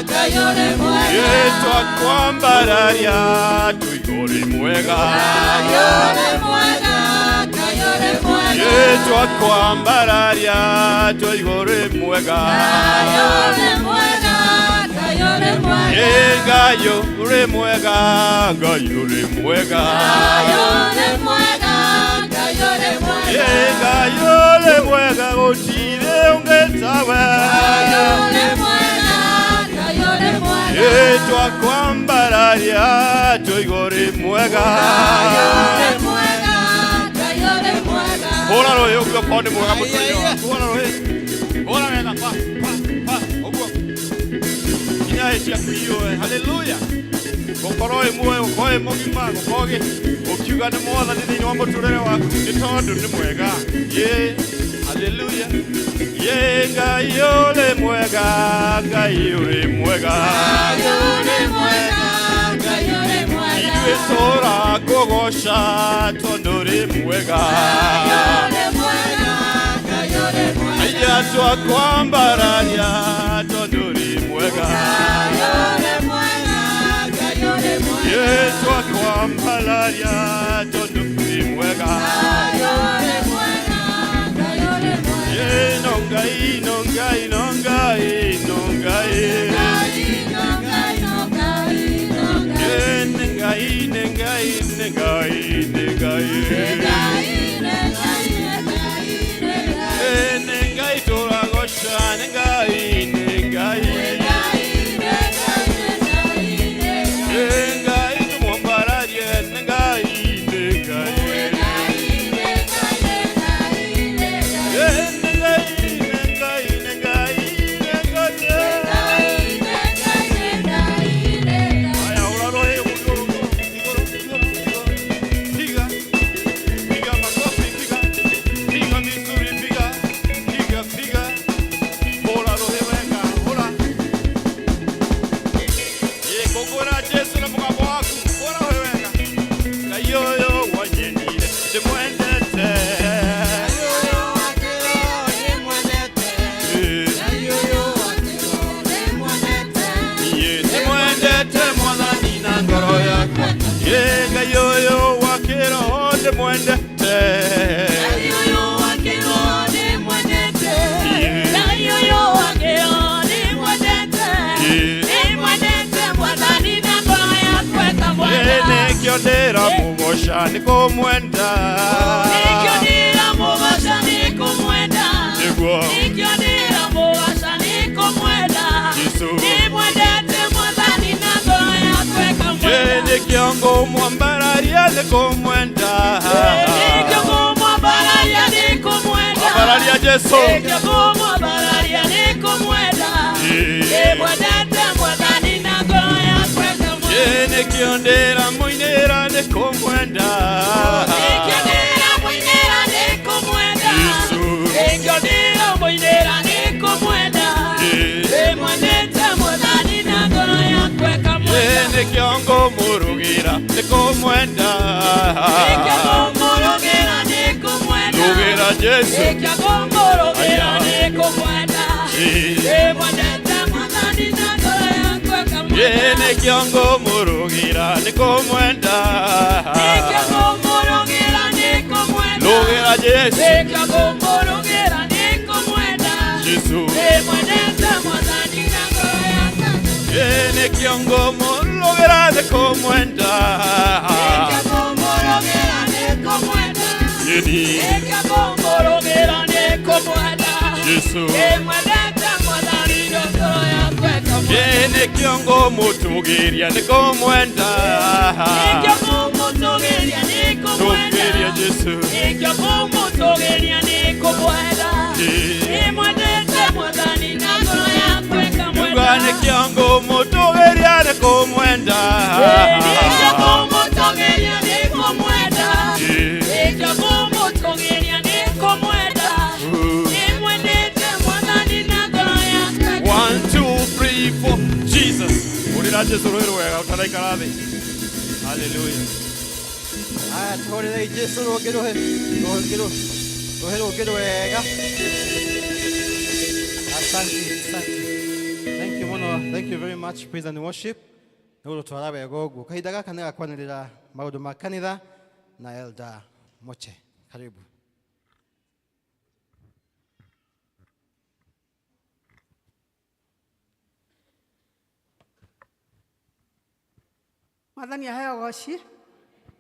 Ngai ũrĩ mwega. Yeah, twakwambararia tũigũ ũrĩ mwega. Ngai ũrĩ mwega, Ngai ũrĩ mwega. Yeah, twakwambararia tũigũ ũrĩ mwega. Ngai ũrĩ mwega, Ngai ũrĩ mwega. Yeah, Ngai ũrĩ mwega, Ngai ũrĩ mwega. Ngai ũrĩ mwega, Ngai ũrĩ mwega. Yeah, Ngai ũrĩ mwega, gũtirĩ ũngĩ tawe. Ngai ũrĩ mwega, Ngai ũrĩ mwega. Yeah, twakwambararia tũigũ ũrĩ mwega. Ngai ũrĩ mwega, Ngai ũrĩ mwega. Hũra rũhĩ ũguo okorwo nĩ mwega mũtũrĩre waku. Hũra rũhĩ. Hũra wega pa pa pa ũguo. Nginya hĩ ciaku iyũe. Haleluya. Gũkorwo wĩ muoyo, gũkorwo wĩ mũgima, gũkorwo ũkiuga nĩ mwathani thĩinĩ wa mũtũrĩre waku nĩ tondũ nĩ mwega. Yĩ, haleluya. Yĩ, Ngai ũrĩ mwega, Ngai ũrĩ mwega. Ngai ũrĩ mwega, Ngai ũrĩ mwega. Ithuĩ tũrakũgoca tondũ ũrĩ mwega. Ngai ũrĩ mwega, Ngai ũrĩ mwega. Aija twakwambararia tondũ ũrĩ mwega. Ngai ũrĩ mwega, Ngai ũrĩ mwega. Yĩ, twakwambararia tondũ ũrĩ mwega. Ngai ũrĩ mwega, Ngai ũrĩ mwega. Yĩ, no Ngai, no Ngai, no Ngai, no Ngai. Ngai, no Ngai, no Ngai, no Ngai. Yĩ, nĩ Ngai, nĩ Ngai, nĩ Ngai, nĩ Ngai. Ngai, nĩ Ngai, nĩ Ngai, nĩ Ngai. Yĩ, nĩ Ngai tũragoca, nĩ Ngai, nĩ Ngai. Ngai, nĩ Ngai, nĩ Ngai, nĩ Ngai. Yĩ, Ngai tũmwambararie, nĩ Ngai, nĩ Ngai. Ngai, nĩ Ngai, nĩ Ngai, nĩ Ngai. Yĩ, nĩ Ngai, nĩ Ngai, nĩ Ngai, nĩ Ngai. Ngai, nĩ Ngai, nĩ Ngai, nĩ Ngai. Haya, hũra rũhĩ igũrũ, igũrũ, igũrũ, igũrũ. Piga, piga makofi, piga, piga mizuri, piga, piga, piga. Hũra rũhĩ wega, hũra. Ĩ, kũngũĩra Jesũ na mũgambo waku, hũra rũhĩ wega. Ngai ũyũ wanyendire, ndĩmwendete. Ĩ, niĩ ndĩmwendete Mwathani na ngoro yakwa. Ĩ, Ngai ũyũ wa kĩroho ndĩmwendete. Ĩ, nĩkĩo ndĩramũgoca nĩ kũmwenda. Nĩguo. Jesũ. Ĩ, nĩkĩo ngũmwambararia nĩ kũmwenda. Ambararia Jesũ. Ĩ. Ĩ, Nĩkĩo ndĩramũinĩra nĩ kũmwenda. Nĩkĩo ndĩramũinĩra nĩ kũmwenda. Nĩkĩo ndĩramũinĩra nĩ kũmwenda. Ndĩmwendete Mwathani na ngoro yakwa ĩkamwenda. Nĩkĩo ngũmũrũgĩra nĩ kũmwenda. Nĩkĩo ngũmũrũgĩra nĩ kũmwenda. Rũgĩra Jesũ. Nĩkĩo ngũmũrũgĩra nĩ kũmwenda. Ndĩmwendete Mwathani na ngoro yakwa ĩkamwenda. Nĩkĩo ngũmũrũgĩra nĩ kũmwenda. Nĩkĩo ngũmũrũgĩra nĩ kũmwenda. Rũgĩra Jesũ. Nĩkĩo ngũmũrũgĩra nĩ kũmwenda. Jesũ. Ndĩmwendete Mwathani na ngoro yakwa. Nĩkĩo ngũmũrũgĩra nĩ kũmwenda. Nĩkĩo ngũmũrũgĩra nĩ kũmwenda. Nĩkĩo ngũmũrũgĩra nĩ kũmwenda. Jesũ. Ndĩmwendete Mwathani na ngoro yakwa ĩkamwenda. Nĩkĩo ngũmũtũgĩria nĩ kũmwenda. Nĩkĩo ngũmũtũgĩria nĩ kũmwenda. Tũgĩria Jesũ. Nĩkĩo ngũmũtũgĩria nĩ kũmwenda. Ndĩmwendete Mwathani na ngoro yakwa ĩkamwenda. Nĩkĩo ngũmũtũgĩria nĩ kũmwenda. Nĩkĩo ngũmũtũgĩria nĩ kũmwenda. Nĩkĩo ngũmũtũgĩria nĩ kũmwenda. Ndĩmwendete Mwathani na ngoro yakwa ĩkamwenda. 1 2 3 4 Jesus. Ũrĩra Jesũ rwĩ rwega ũtaraikara thĩ. Hallelujah. Aya tũhũrĩrei Jesũ rũngĩ rũhĩ rũngĩ rũhĩ rũngĩ rwega. Asante, asante. Thank you mũno. Thank you very much, praise and worship. Nĩ gũtũtwara wega ũguo. Kahinda gaka nĩ gakwanĩrĩra maũndũ ma kanitha na Elder Moche. Karibu. Mwathani aheo goci.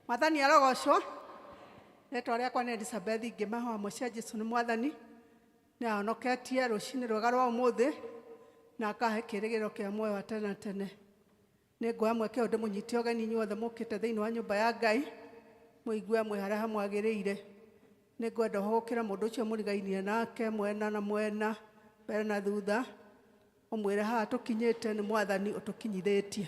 Mwathani arogocwo. Rĩtwa rĩakwa nĩ Elizabeth Ngĩma wa mũciĩ Jesũ nĩ Mwathani. Nĩ ahonoketie rũcinĩ rwega rwa ũmũthĩ na akahe kĩĩrĩgĩrĩro kĩa muoyo wa tene na tene. Nĩ nguoya mweke ũyũ ndĩmũnyite ũgeni inyuothe mũkĩte thĩinĩ wa nyũmba ya Ngai, mũigue mwĩ harĩa hamwagĩrĩire. Nĩ ngwenda ũhũgũkĩre mũndũ ũcio mũrigainie nake mwena na mwena, mbere na thutha, ũmwĩre haha tũkinyĩte nĩ Mwathani ũtũkinyithĩtie.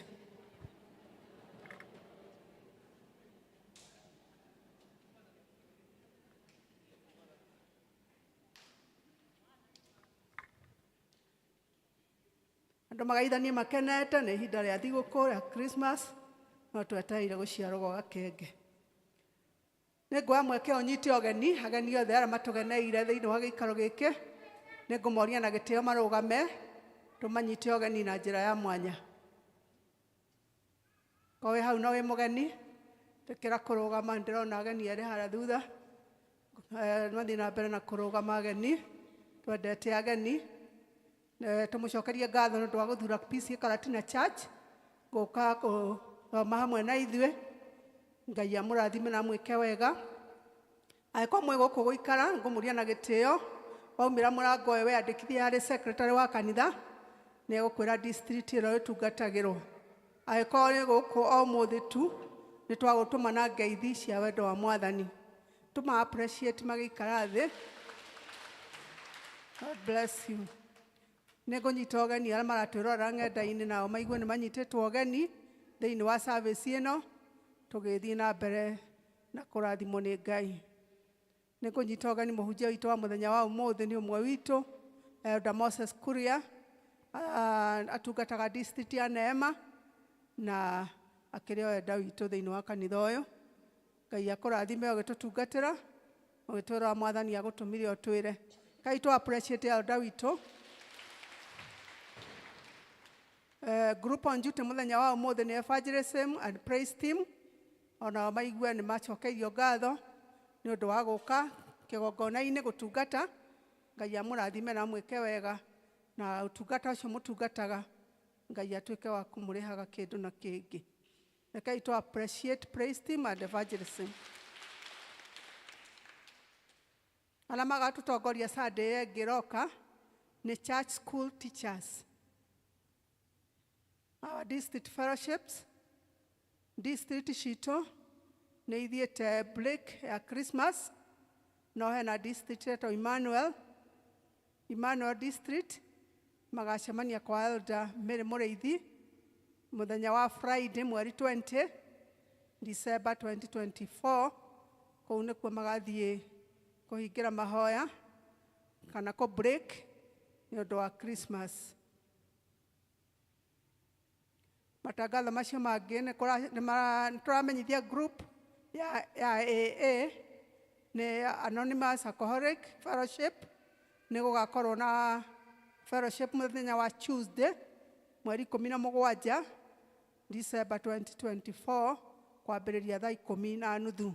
Andũ magaithanie makenete nĩ ihinda rĩa thigũkũ rĩa Christmas, no twetereire gũciarwo gwa gakenge. Nĩ nguoya mweke ũyũ nyite ũgeni, ageni othe arĩa matũgeneire thĩinĩ wa gĩikaro gĩkĩ, nĩ ngũmoria na gĩtĩo marũgame, tũmanyite ũgeni na njĩra ya mwanya. Korwo wĩ hau no wĩ mũgeni, ĩtĩkĩra kũrũgama, nĩndĩrona ageni erĩ harĩa thutha. Mathiĩ na mbere na kũrũgama ageni, twendete ageni. Tũmũcokerie ngatho nĩ ũndũ wa gũthura PCEA Karatina Church gũka gũthoma hamwe na ithuĩ. Ngai amũrathime na amwĩke wega. Angĩkorwo mwĩ gũkũ gũikara, ngũmũria na gĩtĩo, waumĩra mũrango ũyũ weyandĩkithie harĩ secretary wa kanitha, nĩ egũkwĩra district ĩrĩa ũrĩtungatagĩrwo. Angĩkorwo wĩ gũkũ o ũmũthĩ tu, nĩ twagũtũma na ngeithi cia wendo wa Mwathani. Tũma appreciate magĩikara thĩ. God bless you. Nĩ ngũnyita ũgeni arĩa maratwĩrorera ng'enda-inĩ nao maigue nĩ manyitĩtwo ũgeni thĩinĩ wa service ĩno, tũgĩthiĩ na mbere na kũrathimwo nĩ Ngai. Nĩ ngũnyita ũgeni mũhunjia witũ wa mũthenya wa ũmũthĩ nĩ ũmwe witũ, Elder Moses Kuria, atungataga district ya Neema na akĩrĩ o elder witũ thĩinĩ wa kanitha ũyũ. Ngai akũrathime ũgĩtũtungatĩra, ũgĩtwĩra Mwathani agũtũmire ũtwĩre. Ngai tũ appreciate elder witũ. Group on duty mũthenya wa ũmũthĩ nĩ evangelism and praise team. Onao maigue nĩ macokeirio ngatho nĩ ũndũ wa gũka kĩgongona-inĩ gũtungata. Ngai amũrathime na amwĩke wega, na ũtungata ũcio mũtungataga Ngai atuĩke wa kũmũrĩhaga kĩndũ na kĩngĩ. Rekei tũ appreciate praise team and evangelism. Arĩa magatũtongoria Sunday ĩyo ĩngĩ ĩroka nĩ church school teachers. Our district fellowships, district citũ nĩ ithiĩte break ya Christmas, no hena district ĩtagwo Emmanuel, Emmanuel district magacemania kwa Elder Mary Mũrĩithi Mũthenya wa Friday mweri 20 December 2024 kũu nĩkuo magathiĩ kũhingĩra mahoya kana kũ break nĩ ũndũ wa Christmas. Matangatho macio mangĩ nĩ tũramenyithia group ya AA nĩ Anonymous Alcoholic Fellowship. Nĩ gũgakorwo na fellowship mũthenya wa Tuesday mweri 17 December 2024 kwambĩrĩria thaa 10:30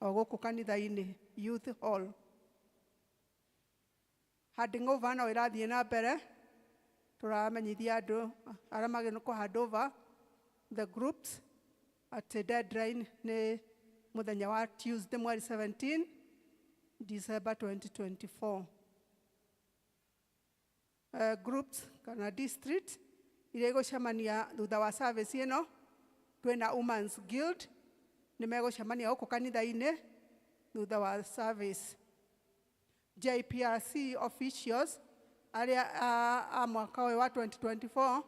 o gũkũ kanitha-inĩ Youth Hall. Handing over no ĩrathiĩ na mbere, tũramenyithia andũ arĩa magĩrĩirwo kũ hand over the groups atĩ deadline nĩ mũthenya wa Tuesday mweri 17 December 2024. Groups kana district iria igũcemania thutha wa service ĩno, twĩna Women's Guild nĩ megũcemania gũkũ kanitha-inĩ thutha wa service. JPRC officials arĩa a mwaka ũyũ wa 2024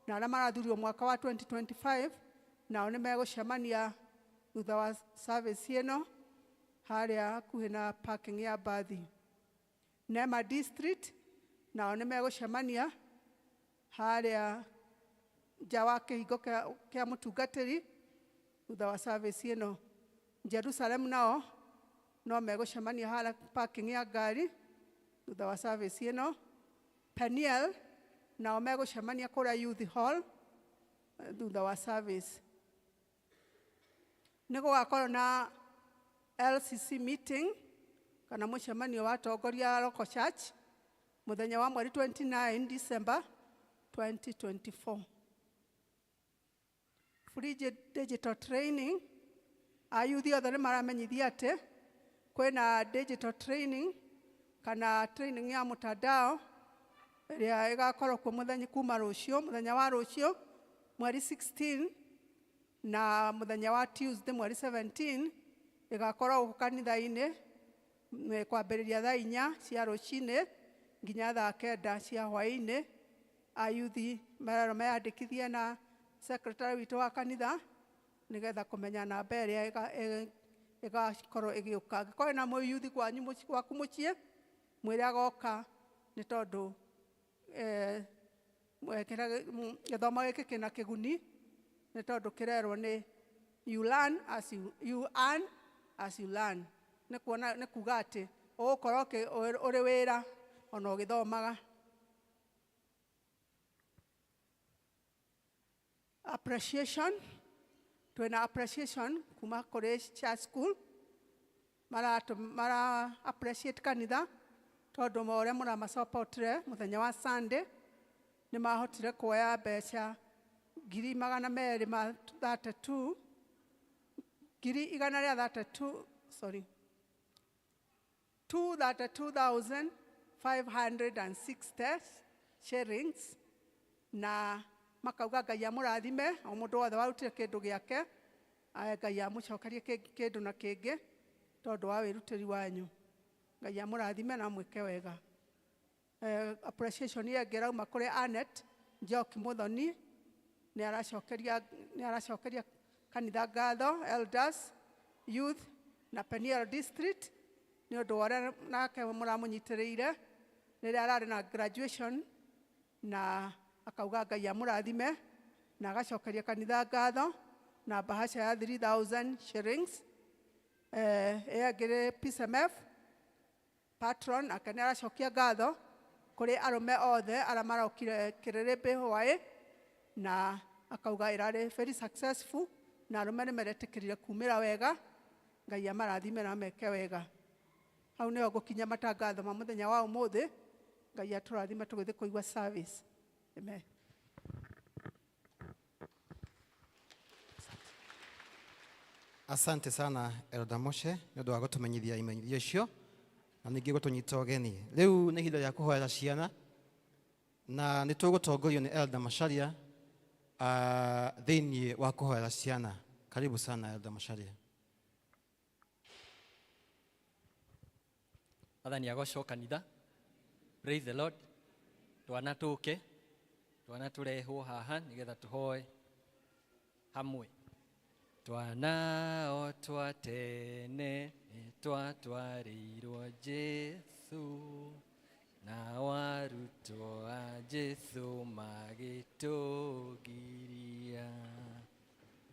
na arĩa marathurirwo mwaka wa 2025 nao nĩ megũcemania thutha wa service ĩno harĩa hakuhĩ na parking ya mbathi. Nema District nao nĩ megũcemania harĩa nja wa kĩhingo kĩa mũtungatĩri thutha wa service ĩno. Jerusalem nao no megũcemania harĩa parking ya ngari thutha wa service ĩno. Peniel nao megũcemania kũrĩa Youth Hall thutha wa service. Nĩ gũgakorwo na LCC meeting kana mũcemanio wa atongoria a local church mũthenya wa mweri 29 December 2024. Free digital training, ayuthi othe nĩ maramenyithia atĩ kwĩna digital training kana training ya mtandao ĩrĩa ĩgakorwo kuo mũthenya kuma rũciũ, mũthenya wa rũciũ mweri 16 na mũthenya wa Tuesday mweri 17 ĩgakorwo gũkũ kanitha-inĩ kwambĩrĩria thaa 4 cia rũcinĩ nginya thaa 9 cia hwaĩ-inĩ. Ayuthi mererwo meyandĩkithie na secretary witũ wa kanitha nĩgetha kũmenya namba ĩrĩa ĩgakorwo ĩgĩũka. Angĩkorwo ĩna mũyuthi kwanyu gwaku mũciĩ, mwĩre agoka nĩ tondũ gĩthomo gĩkĩ kĩna kĩguni nĩ tondũ kĩrerwo nĩ you learn as you, you earn as you learn. Nĩ kuona, nĩ kuga atĩ ũgũkorwo ũrĩ wĩra ona ũgĩthomaga. Appreciation, twĩna appreciation kuma kũrĩ church school mara appreciate kanitha tondũ ũrĩa mũramasupportire mũthenya wa Sunday nĩ mahotire kuoya mbeca ngiri magana merĩ ma 32, ngiri igana rĩa 32, sorry, 232,560 shillings na makauga Ngai amũrathime o mũndũ wothe warutire kĩndũ gĩake, Ngai amũcokerie kĩndũ na kĩngĩ tondũ wa wĩrutĩri wanyu. Ngai amũrathime na amwĩke wega. Appreciation ĩngĩ ĩrauma kũrĩ Annette Njoki Muthoni, nĩ aracokeria kanitha ngatho, elders, youth na Peniel District nĩ ũndũ wa ũrĩa nake mũramũnyitĩrĩire rĩrĩa ararĩ na graduation na akauga Ngai amũrathime na agacokeria kanitha ngatho na bahasha ya 3,000 shillings. Ĩyo ĩngĩ nĩ PCMF patron ake nĩ aracokia ngatho kũrĩ arũme othe arĩa marokire Kĩrĩrĩmbĩ hwaĩ na akauga ĩrarĩ very successful na arũme nĩ meretĩkĩrire kumĩra wega. Ngai amarathime na ameke wega. Hau nĩho ngũkinyia matangatho ma mũthenya wa ũmũthĩ. Ngai atũrathime tũgĩthiĩ kũigua service. Amen. Asante sana Elder Moshe nĩ ũndũ wa gũtũmenyithia imenyithia icio na ningĩ gũtũnyita ũgeni. Rĩu nĩ ihinda rĩa kũhoera ciana na nĩ tũgũtongorio nĩ Elder Macharia thĩinĩ wa kũhoera ciana. Karibu sana Elder Macharia. Athani agocwo kanitha. Praise the Lord. Twana tũke. Twana tũrehwo haha nĩgetha tũhoe hamwe. Twana o twa tene nĩtwatwarĩirwo Jesũ, na arutwo a Jesũ magĩtũgiria.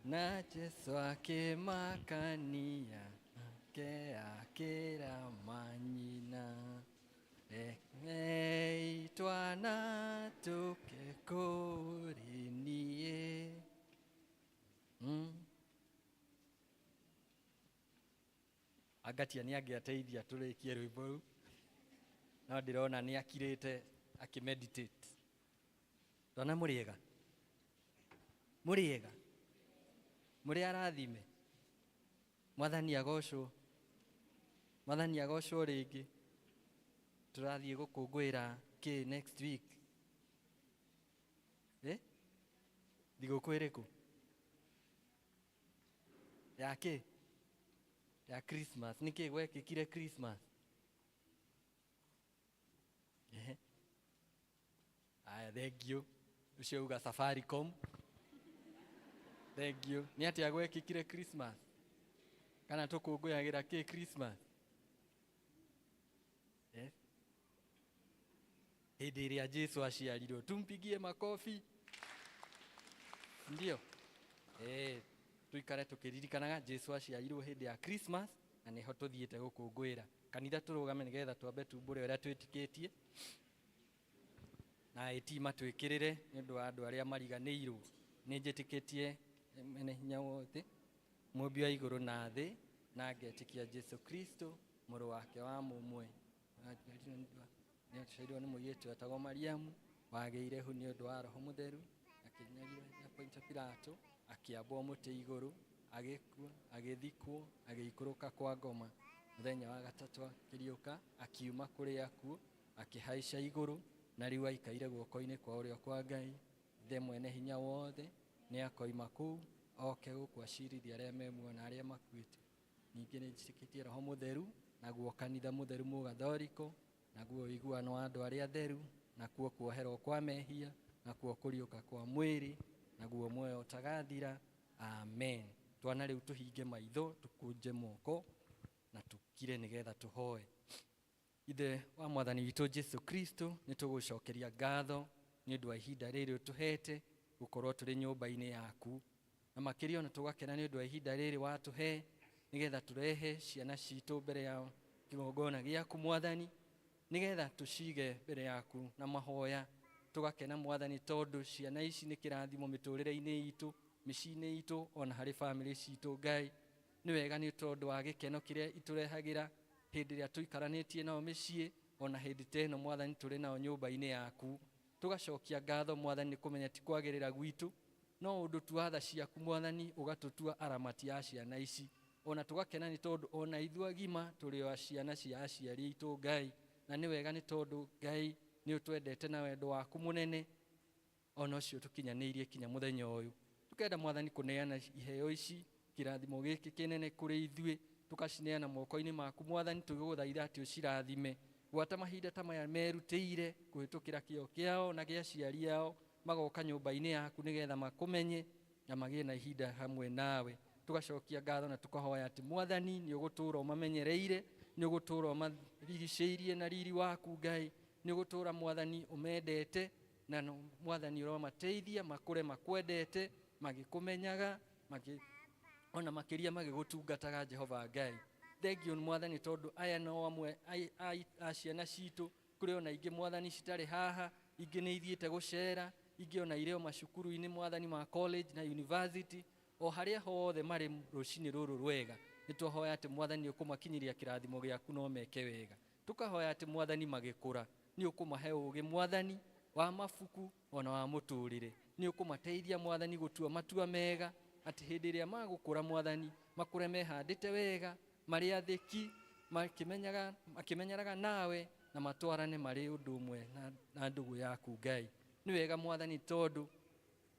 Na Jesũ akĩmakania, nake akĩra manyina, rekei twana tũke kũrĩ niĩ. Angatia nĩ angĩateithia tũrĩkie rwĩmbo rũu, no ndĩrona nĩ akirĩte akĩmeditate. Twana mũrĩega? Mũrĩega? Mũrĩ arathime? Mwathani agocwo. Mwathani agocwo rĩngĩ. Tũrathiĩ gũkũngũĩra kĩ next week? Thigũkũ ĩrĩkũ? Ya kĩ? Ya Christmas. Nĩkĩ gwekĩkire Christmas? Ehe. Aya, thank you. Ũcio uga Safaricom. Thank you. Nĩ atĩa gwekĩkire Christmas? Kana tũkũngũyagĩra kĩ Christmas? Yes. Hĩndĩ ĩrĩa Jesu aciarirwo, tumpigie makofi. Ndio. Tuikare tũkĩririkanaga Jesu aciarirwo hĩndĩ ya Christmas na nĩho tũthiĩte gũkũngũĩra. Kanitha tũrũgame nĩgetha twambe tumbũre ũrĩa twĩtĩkĩtie. Na ĩti matwĩkĩrĩre nĩ ũndũ wa andũ arĩa mariganĩirwo. Nĩ njĩtĩkĩtie mwene hinya wothe, mũmbi wa igũrũ na thĩ, na ngetĩkia Jesu Kristo mũrũ wake wa mũmwe. Nĩaciarirwo nĩ mũirĩtu wetagwo Mariamu, wagĩire hu nĩ ũndũ wa Roho Mũtheru, akĩnyarirwo nĩ Pontio Pilato, akĩambwo mũtĩ igũrũ, agĩkua, agĩthikwo, agĩikũrũka kwa ngoma. Mũthenya wa gatatũ akĩriũka, akiuma kũrĩ akuũ, akĩhaica igũrũ, na rĩu aikaire guoko-inĩ kwa ũrĩo kwa Ngai, Ithe mwene hinya wothe, nĩ akoima kũu, oke gũkũ acirithie arĩa me muoyo na arĩa makuĩte. Ningĩ nĩ njĩtĩkĩtie Roho Mũtheru, naguo kanitha mũtheru mũgathoriko, naguo ũiguano wa andũ arĩa atheru, nakuo kuoherwo kwa mehia, nakuo kũriũka kwa mwĩrĩ, naguo muoyo ũtagathira. Amen. Twana rĩu tũhinge maitho, tũkũnje moko na tũkire nĩgetha tũhoe. Ithe wa Mwathani witũ Jesu Kristo, nĩ tũgũcokeria ngatho nĩ ũndũ wa ihinda rĩrĩ ũtũhete gũkorwo tũrĩ nyũmba-inĩ yaku, na makĩria ona tũgakena nĩ ũndũ wa ihinda rĩrĩ watũhe nĩgetha tũrehe ciana citũ mbere ya kĩgongona gĩaku Mwathani, nĩgetha tũcige mbere yaku na mahoya. Tũgakena Mwathani tondũ ciana ici nĩ kĩrathimo mĩtũrĩre-inĩ itũ, mĩciĩ-inĩ itũ, ona harĩ bamĩrĩ citũ. Ngai, nĩ wega nĩ tondũ wa gĩkeno kĩrĩa itũrehagĩra hĩndĩ ĩrĩa tũikaranĩtie nao mĩciĩ, ona hĩndĩ ta ĩno Mwathani tũrĩ nao nyũmba-inĩ yaku. Tũgacokia ngatho Mwathani nĩ kũmenya ti kwagĩrĩra gwitũ, no ũndũ tu wa tha ciaku Mwathani ũgatũtua aramati a ciana ici. Ona tũgakena nĩ tondũ ona ithuĩ agima tũrĩ o ciana cia aciari aitũ Ngai, na nĩ wega nĩ tondũ Ngai nĩ ũtwendete na wendo waku mũnene, ona ũcio tũkinyanĩirie kinya mũthenya ũyũ. Tũkenda Mwathani kũneana iheo ici, kĩrathimo gĩkĩ kĩnene kũrĩ ithuĩ, tũkacineana moko-inĩ maku Mwathani, tũgĩgũthaitha atĩ ũcirathime. Gwata mahinda ta maya merutĩire kũhĩtũkĩra kĩo kĩao na gĩa aciari ao, magoka nyũmba-inĩ yaku nĩgetha makũmenye na magĩe na ihinda hamwe nawe. Tũgacokia ngatho na tũkahoya atĩ Mwathani nĩ ũgũtũũra ũmamenyereire, nĩ ũgũtũũra ũmarigicĩirie na riri waku Ngai, nĩ ũgũtũũra Mwathani ũmendete, na Mwathani ũromateithia makũre makwendete, magĩkũmenyaga, ona makĩria magĩgũtungataga Jehova Ngai. Thank you Mwathani tondũ aya no amwe a ciana citũ, kũrĩ ona ingĩ Mwathani citarĩ haha, ingĩ nĩ ithiĩte gũcera, ingĩ ona irĩ o macukuru-inĩ Mwathani ma college na university, o harĩa hothe marĩ rũcinĩ rũrũ rwega. Nĩ twahoya atĩ Mwathani nĩ ũkũmakinyĩria kĩrathimo gĩaku no meke wega. Tũkahoya atĩ Mwathani magĩkũra nĩ ũkũmahe ũũgĩ Mwathani wa mabuku ona wa mũtũrĩre, nĩ ũkũmateithia Mwathani gũtua matua mega, atĩ hĩndĩ ĩrĩa magũkũra Mwathani makũre mehandĩte wega, marĩ athĩki, makĩmenyeraga nawe, na matwarane marĩ ũndũ ũmwe na ndũgũ yaku Ngai. Nĩ wega Mwathani tondũ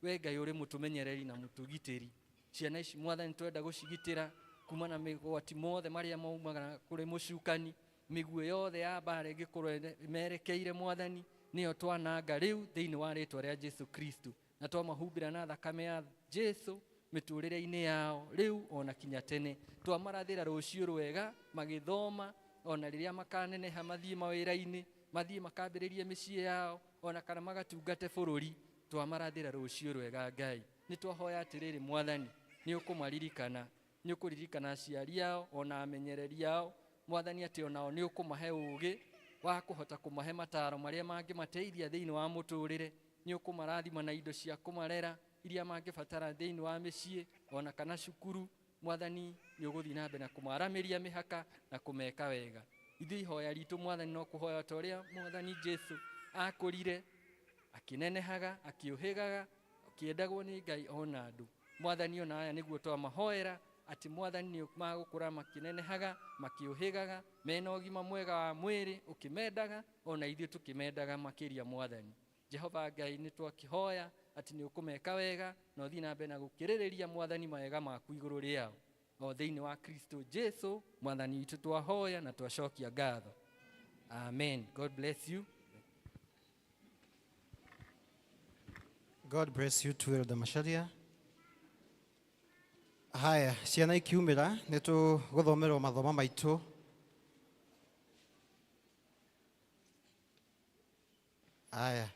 we Ngai ũrĩ mũtũmenyereri na mũtũgitĩri. Ciana ici Mwathani twenda gũcigitĩra kuma na mĩgwati mothe marĩa maumaga kũrĩ mũcukani, mĩguĩ yothe ya mbara ĩngĩkorwo ĩmerekeire Mwathani, Nĩyo twananga rĩu thĩinĩ wa rĩtwa rĩa Jesu Kristo, na twamahumbĩra na thakame ya Jesu mĩtũrĩre-inĩ yao rĩu ona kinya tene. Twamarathĩra rũciũ rwega magĩthoma, ona rĩrĩa makaneneha mathiĩ mawĩra-inĩ, mathiĩ makambĩrĩrie mĩciĩ yao, ona kana magatungate bũrũri. Twamarathĩra rũciũ rwega Ngai. Nĩ twahoya atĩrĩrĩ Mwathani, nĩ ũkũmaririkana, nĩ ũkũririkana aciari ao ona amenyereri ao Mwathani, atĩ onao nĩ ũkũmahe ũgĩ wa kũhota kũmahe mataro marĩa mangĩmateithia thĩinĩ wa mũtũrĩre. Nĩ ũkũmarathima na indo cia kũmarera iria mangĩbatara thĩinĩ wa mĩciĩ ona kana cukuru. Mwathani, nĩ ũgũthiĩ na mbere na kũmaramĩria mĩhaka na kũmeka wega. Ithuĩ ihoya ritũ Mwathani no kũhoya ta ũrĩa Mwathani Jesu akũrire akĩnenehaga, akĩũhĩgaga, akĩendagwo nĩ Ngai ona andũ. Mwathani, ona aya nĩguo twamahoera atĩ Mwathani nĩ magũkũra makĩnenehaga, makĩũhĩgaga, mena ũgima mwega wa mwĩrĩ, ũkĩmendaga ona ithuĩ tũkĩmendaga makĩria. Mwathani Jehova Ngai, nĩ twakĩhoya atĩ nĩ ũkũmeka wega na ũthiĩ na mbere na gũkĩrĩrĩria Mwathani mawega maku igũrũ rĩao, o thĩinĩ wa Kristo Jesu Mwathani witũ twahoya na twacokia ngatho. Amen. God bless you. God bless you too, Elder Macharia. Haya, ciana ikiumĩra nĩ tũgũthomerwo mathomo maitũ. Haya,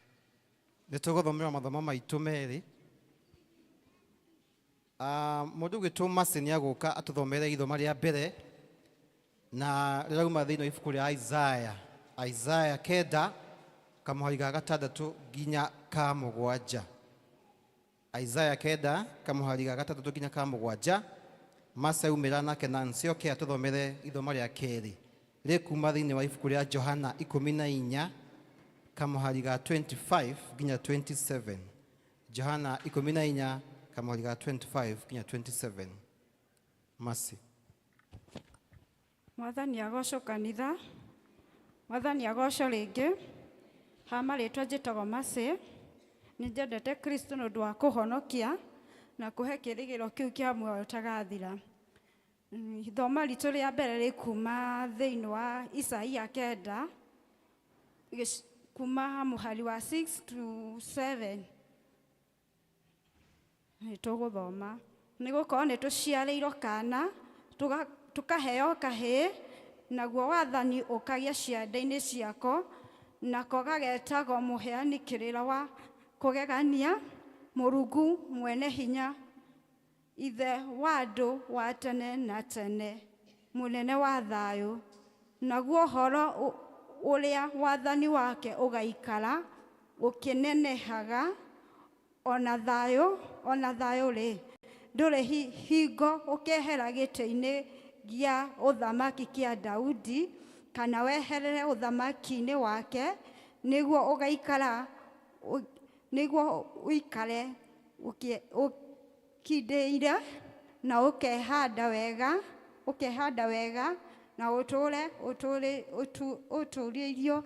nĩ tũgũthomerwo mathomo maitũ merĩ. Mũndũ ũgwĩtwo Mercy nĩ agũka atũthomere ithoma rĩa mbere na rĩrauma thĩinĩ wa ibuku rĩa Isaiah, Isaiah 9 kamũhari ga 6 nginya ka 7. Isaiah 9 kamũhari ga 6 nginya ka 7. Mercy aumĩra nake Nancy oke atũthomere ithoma rĩa kerĩ rĩkuma thĩinĩ wa ibuku rĩa Johana 14 kamũhari ga 25 nginya 27. Johana 14 kamũhari ga 25 nginya 27. Mercy. Mwathani agocwo kanitha, Mwathani agocwo rĩngĩ. Ha marĩtwa njĩtagwo Mercy, nĩ njendete Kristo nĩ ũndũ wa kũhonokia na kũhe kĩrĩgĩro kĩu kĩa muoyo ũtagathira. Ithoma ritũ rĩa mbere rĩkuma thĩinĩ wa Isaia 9 kuma mũhari wa 6 to 7. Nĩ tũgũthoma. Nĩ gũkorwo nĩ tũciarĩirwo kana, tũkaheo kahĩĩ, naguo wathani ũkagĩa ciande-inĩ ciako, nako gagetagwo mũheani kĩrĩra wa kũgegania, Mũrungu mwene hinya, ithe wa andũ wa tene na tene, mũnene wa thayũ. Naguo ũhoro ũrĩa wathani wake ũgaikara ũkĩnenehaga, ona thayũ, ona thayũ rĩ, ndũrĩ hingo ũkehera gĩtĩ-inĩ gĩa ũthamaki kĩa Daudi, kana weherere ũthamaki-inĩ wake, nĩguo ũgaikara, nĩguo ũikare ũkindĩire na ũkehanda wega, ũkehanda wega na ũtũre, ũtũrĩirio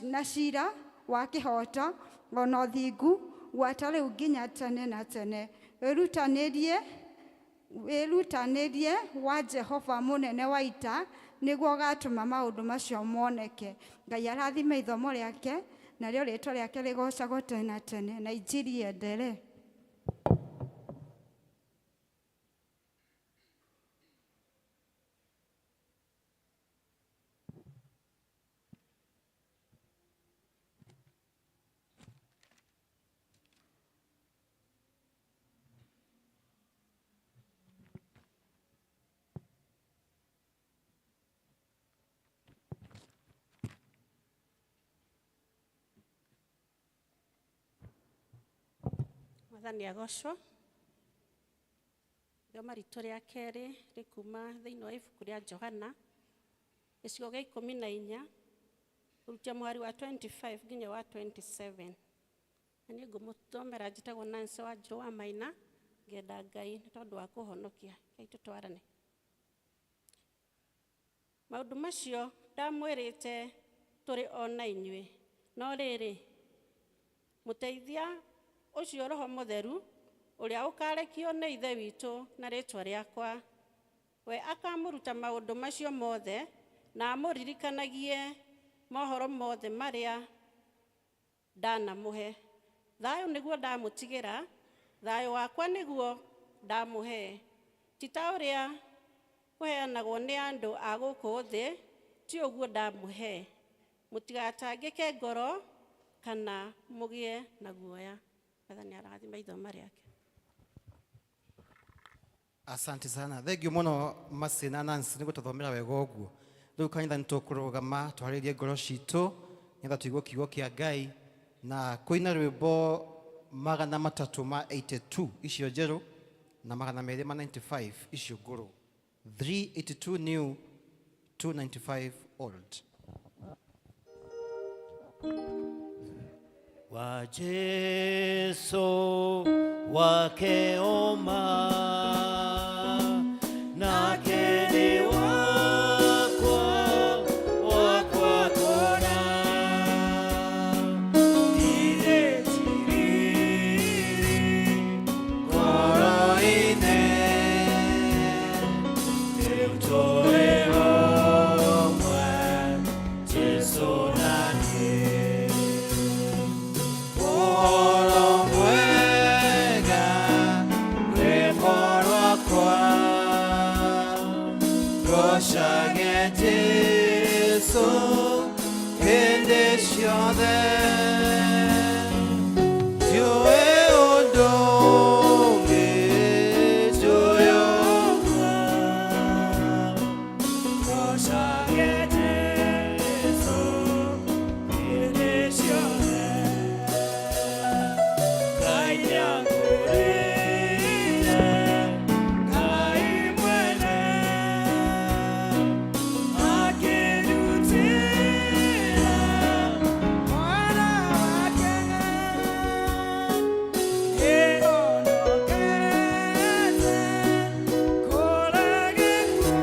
na cira wa kĩhooto ona ũthingu gwata rĩu nginya tene na tene. Wĩrutanĩrie, wĩrutanĩrie wa Jehova mũnene wa ita, nĩguo ũgatũma maũndũ macio moneke. Ngai arathime ithomo rĩake, narĩo rĩtwa rĩake rĩgocagwo tene na tene, na injiri ĩenderee. Mwathani agocwo. Ithoma ritũ rĩa kerĩ rĩkuma thĩinĩ wa ibuku rĩa Johana gĩcigo gĩa 14 kũrutia mũhari wa 25 nginya wa 27. Na niĩ ngũmũthomera njĩtagwo Nancy Wanjirũ wa Maina, ngenda Ngai nĩ tondũ wa kũhonokia. Ngai tũtwarane. Maũndũ macio ndamwĩrĩte tũrĩ o na inyuĩ, no rĩrĩ, mũteithia ũcio Roho Mũtheru ũrĩa ũkarekio nĩ Ithe witũ na rĩĩtwa rĩakwa, we akamũruta maũndũ macio mothe na amũririkanagie mohoro mothe marĩa Ndanamũhe. Thayũ nĩguo ndamũtigĩra, thayũ wakwa nĩguo ndamũhe. Ti ta ũrĩa kũheanagwo nĩ andũ a gũkũ thĩ, ti ũguo ndamũhe. Mũtigatangĩke ngoro kana mũgĩe na guoya. Mwathani arathime ithoma rĩake. Asante sana, thengiũ mũno Mercy na Nancy nĩ gũtũthomera wega ũguo. Rĩu kanitha nĩ tũkũrũgama twarĩrie ngoro citũ nĩgetha tũigue kiugo kĩa Ngai na kũina rwĩmbo 382 icio njerũ na 295 icio ngũrũ. 382 new, 295 old. Wa Jesu wakeoma nake nĩ wakwa wakwa kona ndirĩtiriri ngoro-inĩ rĩu tũrĩ hamwe Jesu na niĩ. Ũhoro mwega rwĩmbo rwakwa ngocage Jesu hĩndĩ ciothe ndiũĩ ũndũ ũngĩ njũĩ ũguo ngocage Jesu hĩndĩ ciothe. Ngai nĩangũrĩire, Ngai mwene akĩndutĩra mwana wake ĩhonokete kũrĩa gĩkuũ.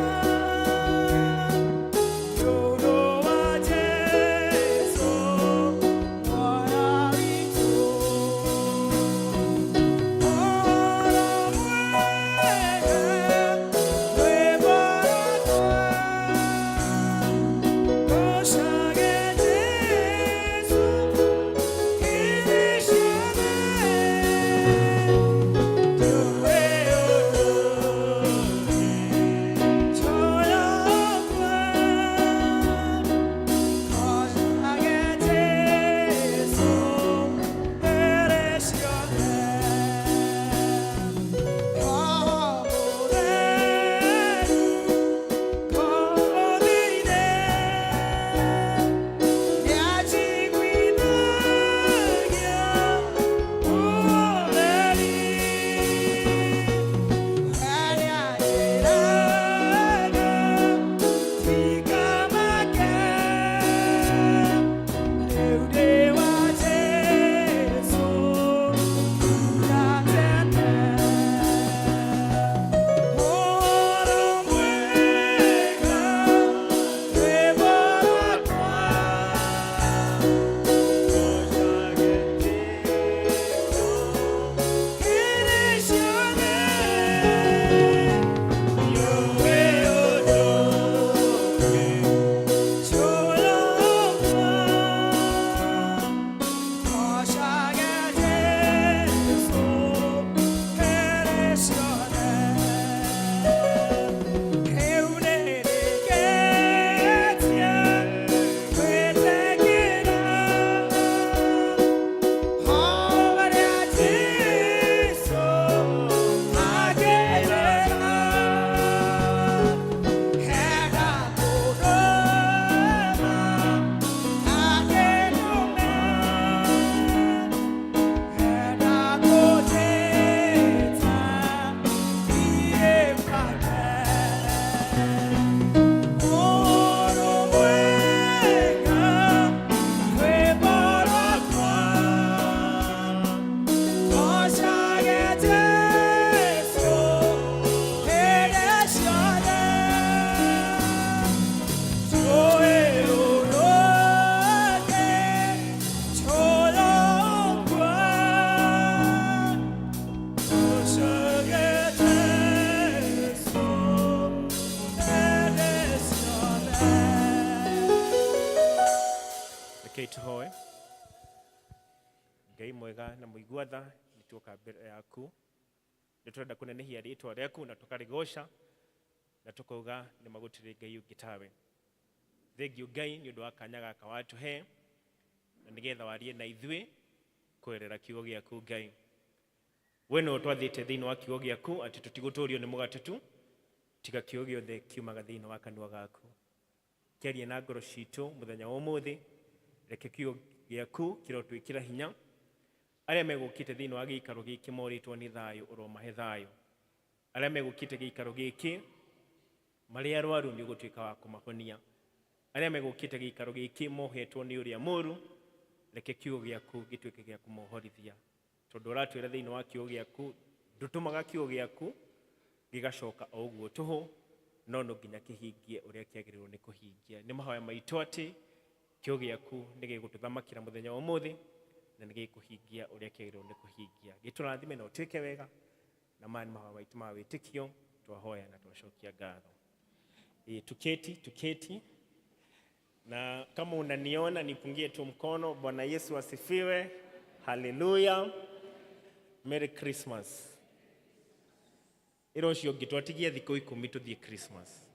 Ngai mwega na mũigua tha, nĩ tuoka mbere yaku, nĩ tũrenda kũnenehia rĩtwa rĩaku na tũkarĩgoca na tũkauga nĩ ma gũtirĩ Ngai ũngĩ tawe. Thengiũ Ngai nĩ ũndũ wa kanya gaka watũhe na nĩgetha warie na ithuĩ kũgerera kiugo gĩaku Ngai. We nĩwe ũtwathĩte thĩinĩ wa kiugo gĩaku atĩ tũtigũtũrio nĩ mũgate tu, tiga kiugo gĩothe kiumaga thĩinĩ wa kanua gaku. Kĩarie na ngoro citũ mũthenya wa ũmũthĩ, reke kiugo gĩaku kĩrotwĩkĩra hinya. Arĩa megũkĩte thĩinĩ wa gĩikaro gĩkĩ morĩtwo nĩ thayũ, ũromahe thayũ. Arĩa megũkĩte gĩikaro gĩkĩ marĩ arwaru, nĩ ũgũtuĩka wa kũmahonia. Arĩa megũkĩte gĩikaro gĩkĩ mohetwo nĩ ũrĩa mũru, reke kiugo gĩaku gĩtuĩke gĩa kũmohorithia. Tondũ ũratwĩra thĩinĩ wa kiugo gĩaku, ndũtũmaga kiugo gĩaku gĩgacoka o ũguo tũhũ, no no nginya kĩhingie ũrĩa kĩagĩrĩirwo nĩ kũhingia. Nĩ mahoya maitũ atĩ kiugo gĩaku nĩ gĩgũtũthamakĩra mũthenya wa ũmũthĩ na nĩ gĩkũhingia ũrĩa kĩagĩrĩirwo nĩ kũhingia. Gĩtũrathime na ũtuĩke wega, na maya nĩ mahoya maitũ ma wĩtĩkio, twahoya na twacokia ngatho. Tuketi, tuketi. Na kama unaniona nipungie tu mkono. Bwana Yesu asifiwe. Haleluya. Merry Christmas. Ĩra ũcio ũngĩ twatigia thikũ ikũmi tũthiĩ Christmas.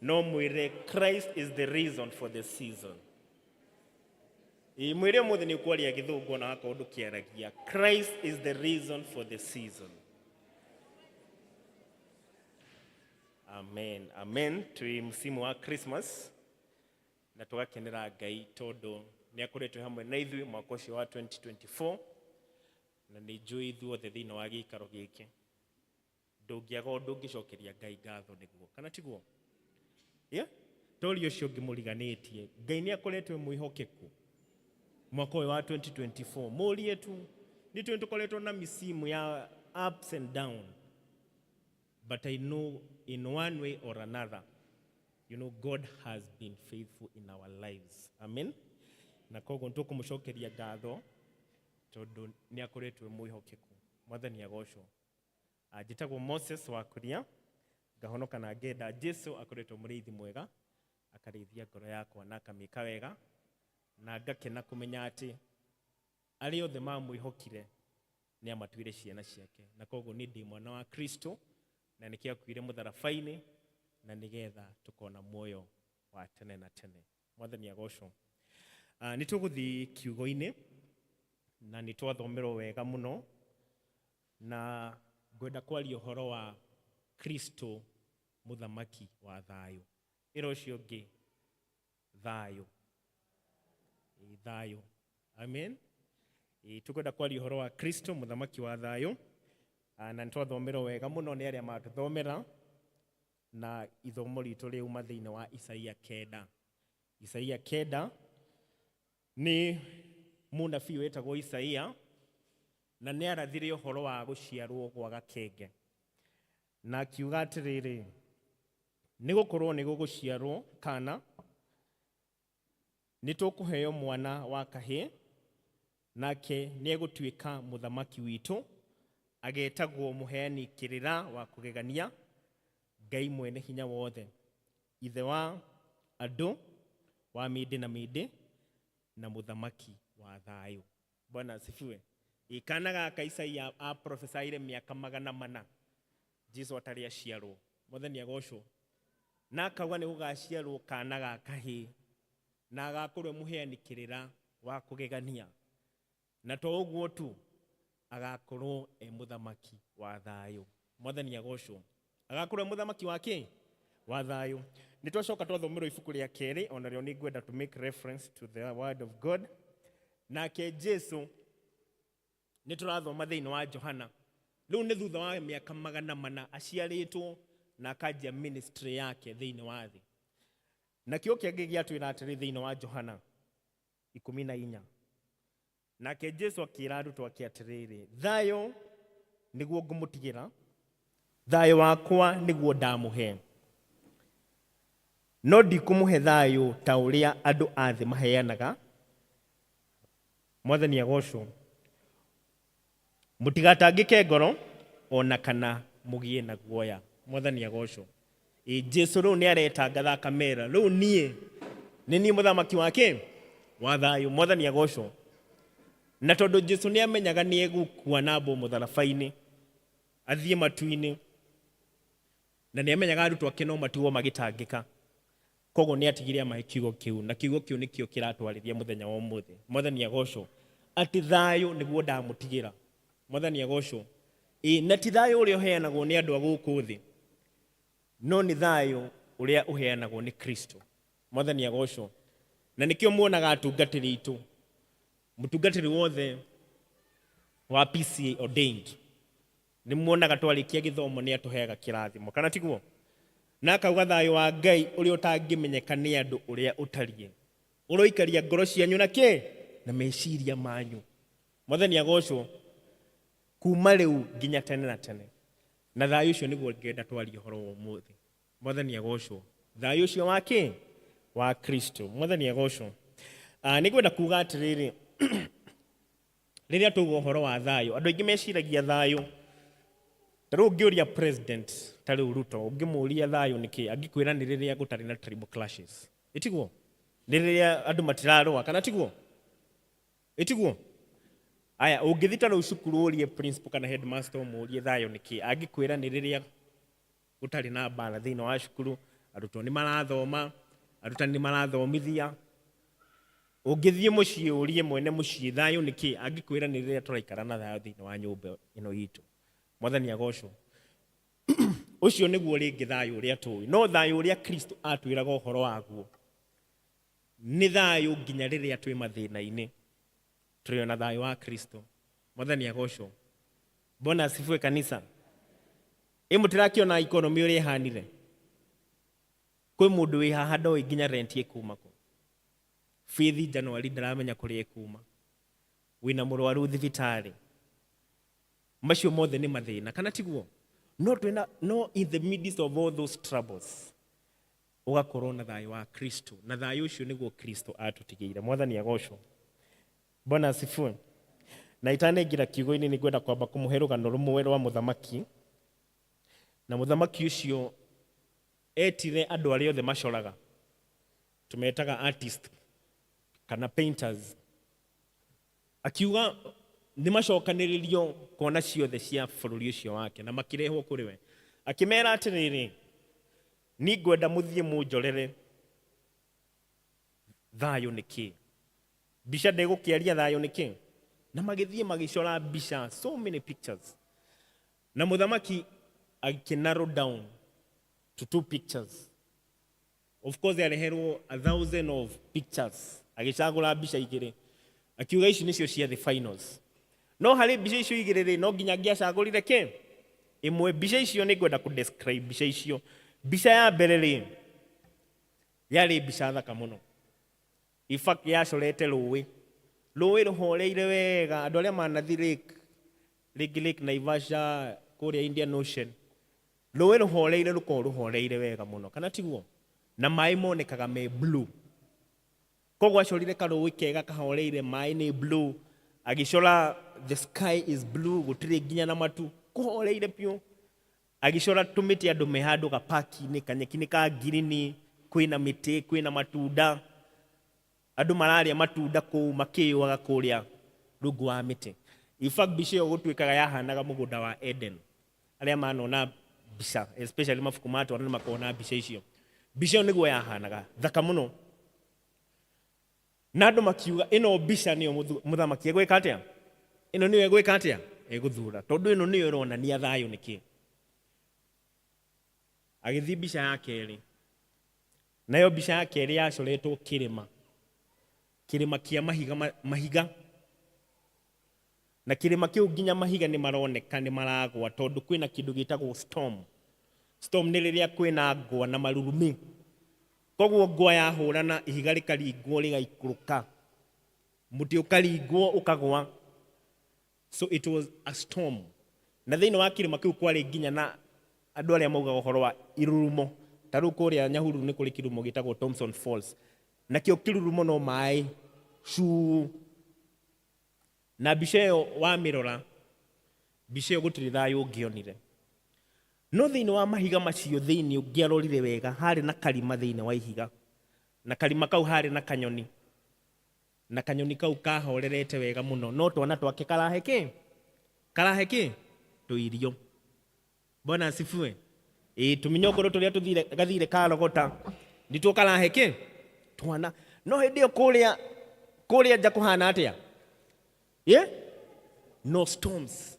No mwĩre Christ is the reason for the season. Ĩ, mwĩre ũmũthĩ nĩ ũkwaria gĩthũngũ ona wakorwo ndũkĩaragia. Christ is the reason for the season. Amen. Amen. Twi msimu wa Christmas na tũgakenera Ngai tondũ nĩ akoretwo hamwe na ithuĩ mwaka ũcio wa 2024 na nĩ njũĩ ithuothe thĩinĩ wa gĩikaro gĩkĩ ndũngĩaga ũndũ ũngĩcokeria Ngai ngatho nĩguo, kana tiguo? Yeah? Tori ũcio ũngĩ mũriganĩtie, Ngai nĩ akoretwo e mwĩhokeku mwaka ũyũ wa 2024. Mũrie tu, nĩ tũĩ tũkoretwo na misimu ya ups and down, but I know in one way or another, God has been faithful in our lives. Amen. Na koguo nĩtũkũmũcokeria ngatho tondũ nĩ akoretwo e mwĩhokeku. Mwathani agocwo. Njĩtagwo Moses wa Kuria, ngahonoka na ngenda Jesu akoretwo mũrĩithi mwega, akarĩithia ngoro yakwa na akamĩka wega, na ngakena kũmenya atĩ arĩa othe mamwĩhokire nĩ amatuire ciana ciake. Na koguo niĩ ndĩ mwana wa Kristo, na nĩkĩo akuire mũtharaba-inĩ, na nĩgetha tũkona muoyo wa tene na tene. Mwathani agocwo. Nĩ tũgũthiĩ kiugo-inĩ, na nĩ twathomerwo wega mũno, na ngwenda kwaria ũhoro wa Kristo mũthamaki wa thayũ. Ĩra ũcio ũngĩ thayũ. Ĩ, thayũ. Amen. Ĩ, tũkwenda kwaria ũhoro wa Kristo mũthamaki wa thayũ. Na nĩ twathomerwo wega mũno nĩ arĩa matũthomera, na ithomo ritũ rĩuma thĩinĩ wa Isaia 9. Isaia 9 nĩ mũnabii wetagwo Isaia, na nĩ arathire ũhoro wa gũciarwo gwa gakenge, na akiuga atĩrĩrĩ, nĩ gũkorwo nĩ gũgũciarwo kana nĩ tũkũheo mwana wa kahĩĩ, nake nĩ egũtuĩka mũthamaki witũ, agetagwo mũheani kĩrĩra wa kũgegania, Ngai mwene hinya wothe, ithe wa andũ wa mĩndĩ na mĩndĩ, na mũthamaki wa thayũ. Bwana asifiwe. Ĩ, kana gaka Isaia aprofesaire mĩaka 400 Jesu atarĩ aciarwo. Mwathani agocwo. Na akauga nĩ gũgaciarwo kana ga kahĩĩ, na agakorwo e mũheani kĩrĩra wa kũgegania, na to ũguo tu, agakorwo e mũthamaki wa thayũ. Mwathani agocwo. Agakorwo e mũthamaki wa kĩ? Wa thayũ. Nĩ twacoka twathomerwo ibuku rĩa kerĩ, ona rĩo nĩ ngwenda to make reference to the word of God. Nake Jesu nĩ tũrathoma thĩinĩ wa Johana. Rĩu nĩ thutha wa mĩaka 400 aciarĩtwo na akanjia ministry yake thĩinĩ wa thĩ. Na kĩo kĩangĩ gĩatwĩra atĩrĩ thĩinĩ wa Johana 14. Nake Jesu akĩra arutwo ake atĩrĩrĩ, thayũ nĩguo ngũmũtigĩra, thayũ wakwa nĩguo ndamũhe. No ndikũmũhe thayũ ta ũrĩa andũ a thĩ maheanaga. Mwathani agocwo. Mũtigatangĩke ngoro ona kana mũgĩe na guoya. Mwathani agocwo. Ĩ, Jesu rĩu nĩ aretangatha akamera, rĩu niĩ nĩ niĩ mũthamaki wa kĩ? Wa thayũ. Mwathani agocwo. Na tondũ Jesu nĩ amenyaga nĩ egũkua na ambwo mũtharaba-inĩ athiĩ matu-inĩ, na nĩ amenyaga arutwo ake no matigwo magĩtangĩka, koguo nĩ atigire amahe kiugo kĩu, na kiugo kĩu nĩkĩo kĩratwarĩria mũthenya wa ũmũthĩ. Mwathani agocwo atĩ thayũ nĩguo ndamũtigĩra. Mwathani agocwo. Ĩ na ti thayũ ũrĩa ũheanagwo nĩ andũ a gũkũ thĩ, no nĩ thayũ ũrĩa ũheanagwo nĩ Kristo. Mwathani agocwo. Na nĩkĩo muonaga atungatĩri aitũ, mũtungatĩri wothe wa PCA ordained, nĩ muonaga twarĩkia gĩthomo nĩ atũheaga kĩrathimo, kana tiguo? Na akauga thayũ wa Ngai ũrĩa ũtangĩmenyeka nĩ andũ ũrĩa ũtariĩ, ũroikaria ngoro cianyu na kĩ? Na meciria manyu. Mwathani agocwo kuma rĩu nginya tene na tene. Na thayũ ũcio nĩguo ngenda twarie ũhoro wa ũmũthĩ. Mwathani agocwo. Thayũ ũcio wa kĩ? Wa Kristo. Mwathani agocwo. Nĩ ngwenda kuga atĩrĩrĩ, rĩrĩa twauga ũhoro wa thayũ, andũ aingĩ meciragia thayũ. Ta rĩu ũngĩũria president ta rĩu Ruto, ũngĩmũũria thayũ nĩ kĩ, angĩkwĩra nĩ rĩrĩa gũtarĩ na tribal clashes. Ĩtiguo? Nĩ rĩrĩa andũ matirarũa, kana tiguo? Ĩtiguo? Aya, ũngĩthiĩ ta rĩu cukuru ũrie principal kana headmaster ũmũrie thayũ nĩ kĩ, angĩkwĩra nĩ rĩrĩa gũtarĩ na mbara thĩinĩ wa cukuru, arutwo nĩ marathoma, arutani nĩ marathomithia. Ũngĩthiĩ mũciĩ ũrie mwene mũciĩ thayũ nĩ kĩ, angĩkwĩra nĩ rĩrĩa tũraikara na thayũ thĩinĩ wa nyũmba ĩno itũ. Mwathani agocwo. Ũcio nĩguo rĩngĩ thayũ ũrĩa tũĩ. No thayũ ũrĩa Kristo atwĩraga ũhoro waguo nĩ thayũ nginya rĩrĩa twĩ mathĩna-inĩ, tũrĩ na thayũ wa Kristo. Mwathani agocwo. Bwana asifiwe kanisa. Ĩ mũtĩrakĩona economy ũrĩa ĩhanire? Kwĩ mũndũ wĩ haha ndoĩ nginya rent ĩkuma kũ. Bithi January ndaramenya kũrĩa ĩkuma. Wĩna mũrwaru thibitarĩ. Macio mothe nĩ mathĩna, kana tiguo? No twĩna, no in the midst of all those troubles, ũgakorwo na thayũ wa Kristo, na thayũ ũcio nĩguo Kristo atũtigĩire. Mwathani agocwo. Bwana asifiwe. Na itanaingĩra kiugo-inĩ nĩ ngwenda kwamba kũmũhe rũgano rũmwe rwa mũthamaki. Na mũthamaki ũcio etire andũ arĩa othe macoraga, tũmetaga artist kana painters, akiuga nĩ macokanĩrĩrio kona ciothe cia bũrũri ũcio wake, na makĩrehwo kũrĩ we. Akĩmera atĩrĩrĩ, niĩ ngwenda mũthiĩ mũnjorere thayũ nĩ kĩ. Mbica ndĩgũkĩaria thayũ nĩ kĩ. Na magĩthiĩ magĩcora mbica, so many pictures. Na mũthamaki akĩ narrow down to two pictures. Of course areherwo 1,000 of pictures, agĩcagũra mbica igĩrĩ, akiuga ici nĩcio cia the finals. No harĩ mbica icio igĩrĩ rĩ, no nginya angĩacagũrire kĩ? Ĩmwe. Mbica icio nĩ ngwenda kũ describe mbica icio. Mbica ya mbere rĩ, yarĩ mbica thaka mũno. In fact yacorete rũĩ, rũĩ rũhoreire wega. Andũ arĩa manathi lake, rĩngĩ Lake Naivasha, kũrĩa Indian Ocean, rũĩ rũhoreire rũkoragwo rũhoreire wega mũno, kana tiguo? Na maĩ monekaga me blue. Koguo acorire karũĩ kega kahoreire, maĩ nĩ blue, agĩcora the sky is blue, gũtirĩ nginya na matu, kũhoreire biũ. Agĩcora tũmĩtĩ andũ me handũ gapaki-inĩ, kanyeki-inĩ ka ngirini, kwĩna mĩtĩ, kwĩna matunda, andũ mararĩa matunda kũu makĩyũaga kũrĩa rungu wa mĩtĩ. In fact mbica ĩyo gũtuĩkaga yahanaga mũgũnda wa Eden. Arĩa manona mbica, especially mabuku ma twana nĩ makoragwo na mbica icio. Mbica ĩyo nĩguo yahanaga, thaka mũno. Na andũ makiuga ĩno mbica nĩyo mũthamaki egwĩka atĩa? Ĩno nĩyo egwĩka atĩa? Egũthura, tondũ ĩno nĩyo ĩronania thayũ nĩ kĩ. Agĩthiĩ mbica ya kerĩ. Nayo mbica ya kerĩ yacoretwo kĩrĩma. Kĩrĩma kĩa mahiga, mahiga. Na kĩrĩma kĩu nginya mahiga nĩ maroneka nĩ maragwa, tondũ kwĩna kĩndũ gĩtagwo storm. Storm nĩ rĩrĩa kwĩna ngwa na marurumĩ. Koguo ngwa yahũrana, ihiga rĩkaringwo rĩgaikũrũka, mũtĩ ũkaringwo ũkagwa. So it was a storm. Na thĩinĩ wa kĩrĩma kĩu kwarĩ nginya na andũ arĩa maugaga ũhoro wa irurumo. Ta rĩu kũrĩa Nyahururu nĩ kũrĩ kĩrurumo gĩtagwo Thompson Falls. Nakĩo kĩrurumo no maĩ cuu. Na mbica ĩyo wamĩrora, mbica ĩyo gũtirĩ thayũ ũngĩonire. No thĩinĩ wa mahiga macio thĩinĩ ũngĩarorire wega, harĩ na karima thĩinĩ wa ihiga. Na karima kau harĩ na kanyoni. Na kanyoni kau kahorerete wega muno no twana twake karahe ki karahe ki tuirio. Bwana asifiwe. Ĩ tuminyongoro turia tuthire gathire karogota nituo karahe ki twana. No hindi ĩyo kuria kuria nja kuhana atia? Yeah? No storms.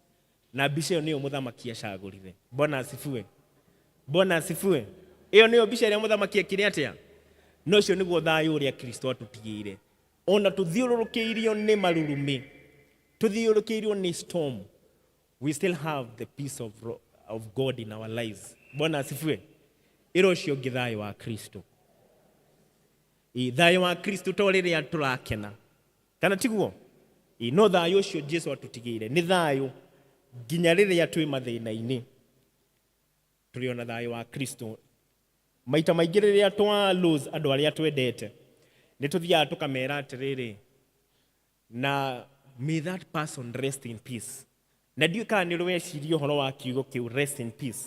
Na mbica ĩyo nĩyo mũthamaki acagũrire. Bwana asifiwe. Bwana asifiwe. Ĩyo nĩyo mbica ĩrĩa mũthamaki ekire atĩa? No ũcio nĩguo thayũ ũrĩa Kristo atũtigĩire. Ona tũthiũrũrũkĩirio nĩ marurumĩ, tũthiũrũrũkĩirio nĩ storm, we still have the peace of God in our lives. Bwana asifiwe. Ĩra ũcio ũngĩ thayũ wa Kristo. Ĩ thayũ wa Kristo to rĩrĩa tũrakena, kana tiguo? Ĩ no thayũ ũcio Jesu atũtigĩire nĩ thayũ nginya rĩrĩa twĩ mathĩna-inĩ tũrĩ ona thayũ wa Kristo. Maita maingĩ rĩrĩa twa lose andũ arĩa twendete nĩ tũthiaga tũkamera atĩrĩrĩ, na may that person rest in peace. Na ndiũĩ kana nĩ ũrĩ weciria ũhoro wa kiugo kĩu rest in peace.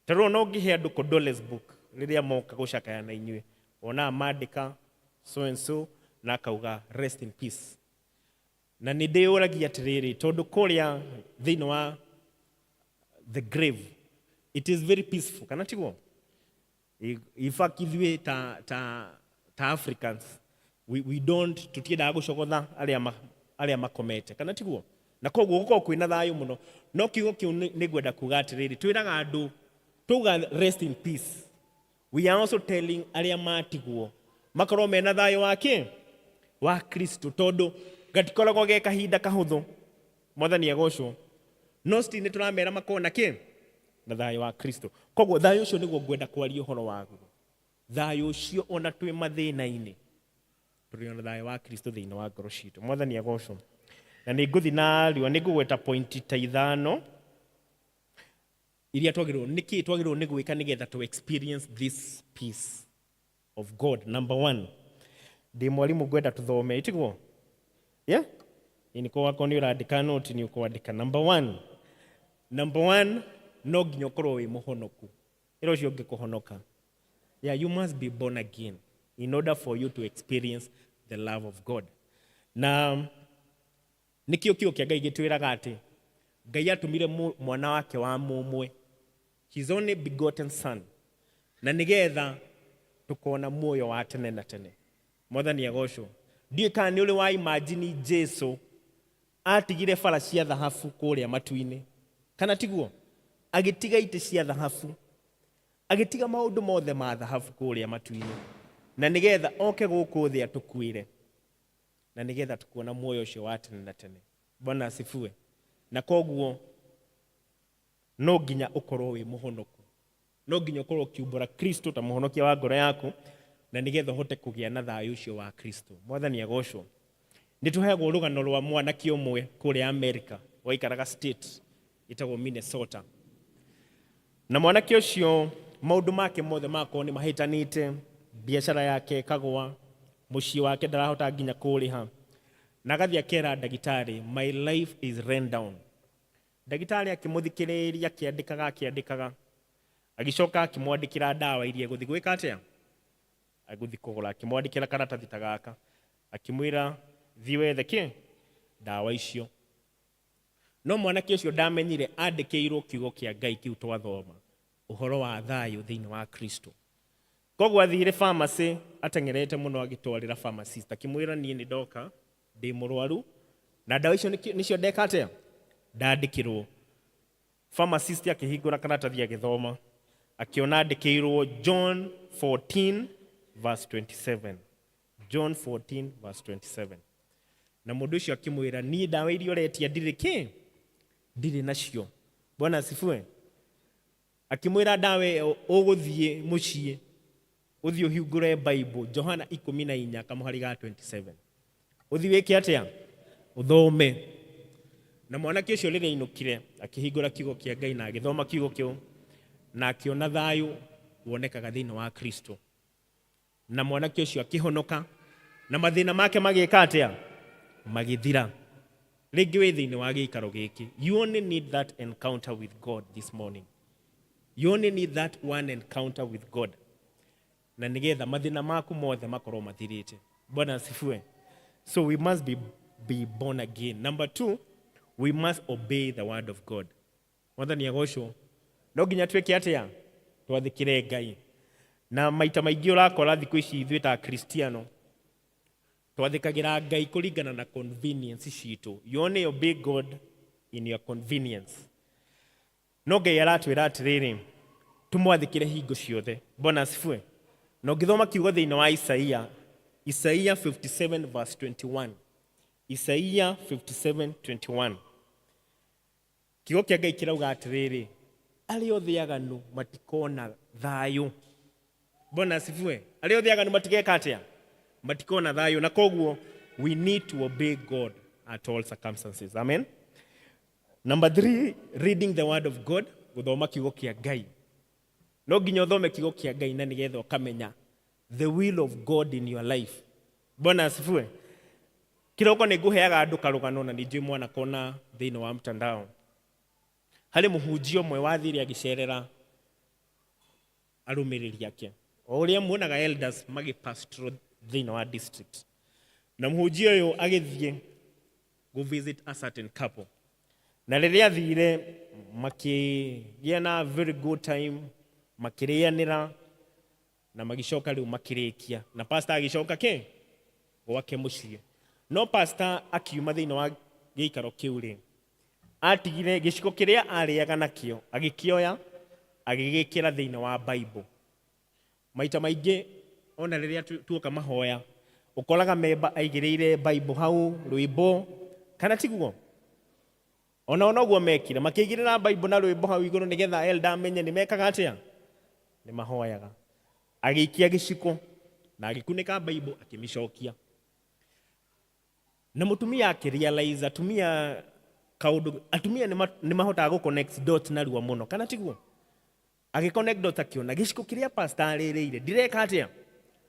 Ta rĩu ona ũngĩhe andũ condolence book rĩrĩa moka gũcakaya na inyuĩ, wonaga mandĩka so and so na akauga rest in peace. Na nĩ ndĩyũragia atĩrĩrĩ, tondũ kũrĩa thĩinĩ wa the grave it is very peaceful, kana tiguo? In fact ithuĩ ta Africans we don't tutiendaga gũcogotha arĩa makomete, kana tiguo? Na koguo gũkorwo kwĩna thayũ mũno. No kiugo kĩu nĩ ngwenda kuga atĩrĩrĩ, twĩraga andũ tuga rest in peace, we are also telling arĩa matigwo makorwo mena thayũ wa kĩ wa Kristo, tondũ gatikoragwo ge kahinda kahũthũ. Mwathani agocwo. No still nĩ tũramera makorwo na kĩ na thayũ wa Kristo. Koguo thayũ ũcio nĩguo ngwenda kwaria ũhoro waguo. Thayũ ũcio ona twĩ mathĩna-inĩ tũrĩ ona thayũ wa Kristo thĩinĩ wa ngoro citũ. Mwathani agocwo. Na nĩ ngũthiĩ na riũa, nĩ ngũgweta pointi ta ithano iria twagĩrĩirwo nĩkĩ twagĩrĩirwo nĩ gwĩka nĩgetha to experience this peace of God. Number one, ndĩ mwarimũ ngwenda tũthome, ĩtiguo? Yeah? Ĩ nĩkũ wakorwo nĩ ũrandĩka note nĩ ũkwandĩka. Number one, number one, no nginya ũkorwo wĩ mũhonoku. Ĩra ũcio ũngĩ kũhonoka. Yeah, you must be born again in order for you to experience the love of God. Na nĩkĩo kiugo kĩa Ngai gĩtwĩraga atĩ Ngai atũmire mwana wake wa mũmwe, his only begotten son, na nĩgetha tũkona muoyo wa tene na tene. Mwathani agocwo. Ndiũĩ kana nĩ ũrĩ wa imagine Jesu atigire bara cia thahabu kũrĩa matu-inĩ, kana tiguo? Agĩtiga itĩ cia thahabu, agĩtiga maũndũ mothe ma thahabu kũrĩa matu-inĩ, na nĩgetha oke gũkũ thĩ atũkuĩre, na nĩgetha tukuona muoyo ũcio wa tene na tene. Bwana asifiwe. Na koguo no nginya ũkorwo wĩ mũhonoku, no nginya ũkorwo ũkiumbũra Kristo ta mũhonokia wa ngoro yaku, na nĩgetha ũhote kũgĩa na thayũ ũcio wa Kristo. Mwathani agocwo. Nĩ tũheagwo rũgano rwa mwanake ũmwe kũrĩa America waikaraga state ĩtagwo Minnesota. Na mwanake ũcio maũndũ make mothe makorwo nĩ mahĩtanĩte, biacara yake ĩkagũa, mũciĩ wake ndarahota nginya kũrĩha, na agathiĩ akera ndagĩtarĩ, my life is run down. Ndagĩtarĩ akĩmũthikĩrĩria akĩandĩkaga akĩandĩkaga, agĩcoka akĩmwandĩkĩra ndawa iria egũthiĩ gwĩka atĩa, agũthiĩ kũgũra. Akĩmwandĩkĩra karatathi ta gaka, akĩmwĩra thiĩ wethe kĩ ndawa icio. No mwanake ũcio ndamenyire andĩkĩirwo kiugo kĩa Ngai kĩu twathoma, ũhoro wa thayũ thĩinĩ wa Kristo. Koguo athire pharmacy ateng'erete mũno, agĩtwarĩra pharmacist akĩmwĩra niĩ nĩ ndoka ndĩ mũrwaru na ndawa icio nĩcio ndeka atĩa ndandĩkĩrwo. Pharmacist akĩhingũra karatathi agĩthoma, akĩona andĩkĩirwo John 14 verse 27. John 14 verse 27. Na mũndũ ũcio akĩmwĩra niĩ ndawa iria ũretia ndirĩ kĩ ndirĩ nacio. Bwana asifiwe. Akĩmwĩra ndawa ĩyo ũgũthiĩ mũciĩ ũthiĩ ũhingũre Bible Johana 14 kamũhari ga 27, ũthiĩ wĩke atĩa ũthome. Na mwanake ũcio rĩrĩa ainũkire akĩhingũra kiugo kĩa Ngai na agĩthoma kiugo kĩu, na akĩona thayũ wonekaga thĩinĩ wa Kristo. Na mwanake ũcio akĩhonoka na mathĩna make magĩka atĩa magĩthira. Rĩngĩ wĩ thĩinĩ wa gĩikaro gĩkĩ, you only need that encounter with God this morning. You only need that one encounter with God, na nĩgetha mathĩna maku mothe makorwo mathirĩte. Bwana asifiwe. So we must be born again. Number two, we must obey the word of God. Mwathani agocwo. No nginya twĩke atĩa? Twathĩkĩre Ngai. Na maita maingĩ ũrakora thikũ ici ithuĩ ta Akristiano twathĩkagĩra Ngai kũringana na convenience citũ. You only obey God in your convenience. No Ngai aratwĩra atĩrĩrĩ, tũmwathĩkĩre hingo ciothe. Bwana asifiwe. Na ũngĩthoma kiugo thĩinĩ wa Isaia, Isaia 57 verse 21. Isaia 57:21. Kiugo kĩa Ngai kĩrauga atĩrĩrĩ, arĩa othe aganu matikona thayũ. Bwana asifiwe. Arĩa othe aganu matigeka atĩa? Matikona thayũ. Na koguo we need to obey God at all circumstances. Amen. Number three, reading the word of God, gũthoma kiugo kĩa Ngai. No nginya ũthome kiugo kĩa Ngai na nĩgetha ũkamenya the will of God in your life. Bwana asifiwe. Kĩroko nĩ ngũheaga andũ karũgano na nĩ njũĩ mwana kona thĩinĩ wa mtandao. Harĩ mũhunjia ũmwe wathire agĩcerera arũmĩrĩri ake. O ũrĩa muonaga elders magĩpastro thĩinĩ wa district. Na mũhunjia ũyũ agĩthiĩ go visit a certain couple. Na rĩrĩa athire makĩgĩa na very good time, makĩrĩanĩra na magĩcoka rĩu makĩrĩkia. Na pastor agĩcoka kĩ? Gwake mũciĩ. No pastor akiuma thĩinĩ wa gĩikaro kĩu rĩ, atigire gĩciko kĩrĩa arĩaga nakĩo, agĩkĩoya, agĩgĩkĩra thĩinĩ wa Bible. Maita maingĩ ona rĩrĩa tuoka mahoya, ũkoraga memba aigĩrĩire Bible hau, rwĩmbo, kana tiguo? Ona noguo mekire, makĩigĩrĩra Bible na rwĩmbo hau igũrũ nĩgetha elder amenye nĩ mekaga atĩa? Nĩ mahoyaga. Agĩikia gĩciko na agĩkunĩka Bible akĩmĩcokia. Na mũtumia akĩrealize atumia kaũndũ atumia nĩ mahotaga gũ connect dots narua mũno, kana tiguo? Agĩ connect dots akĩona gĩciko kĩrĩa pastor arĩrĩire ndireka atĩa?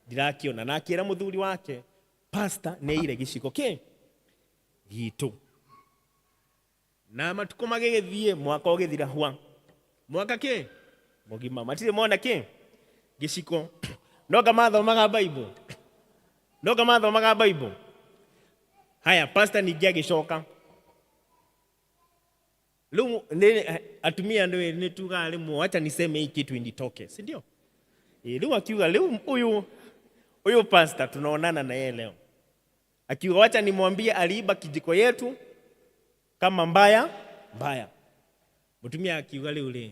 Ndirakĩona. Na akĩra mũthuri wake, pastor nĩ aire gĩciko kĩ gitũ. Na matukũ magĩgĩthiĩ, mwaka ũgĩthira hwa. Mwaka kĩ? Mũgima. Matirĩ mona kĩ? Gĩciko. No mathomaga Bible. No mathomaga Bible. Haya, pastor ningĩ agĩcoka. Rĩu nĩ atumia nĩ tugaga rĩmwe, wacha niseme hii kitu initoke, si ndio? Rĩu akiuga rĩu huyu pastor tunaonana na yeye leo. Akiuga wacha nimwambie aliiba kijiko yetu kama mbaya mbaya. Mutumia akiuga rĩu rĩ,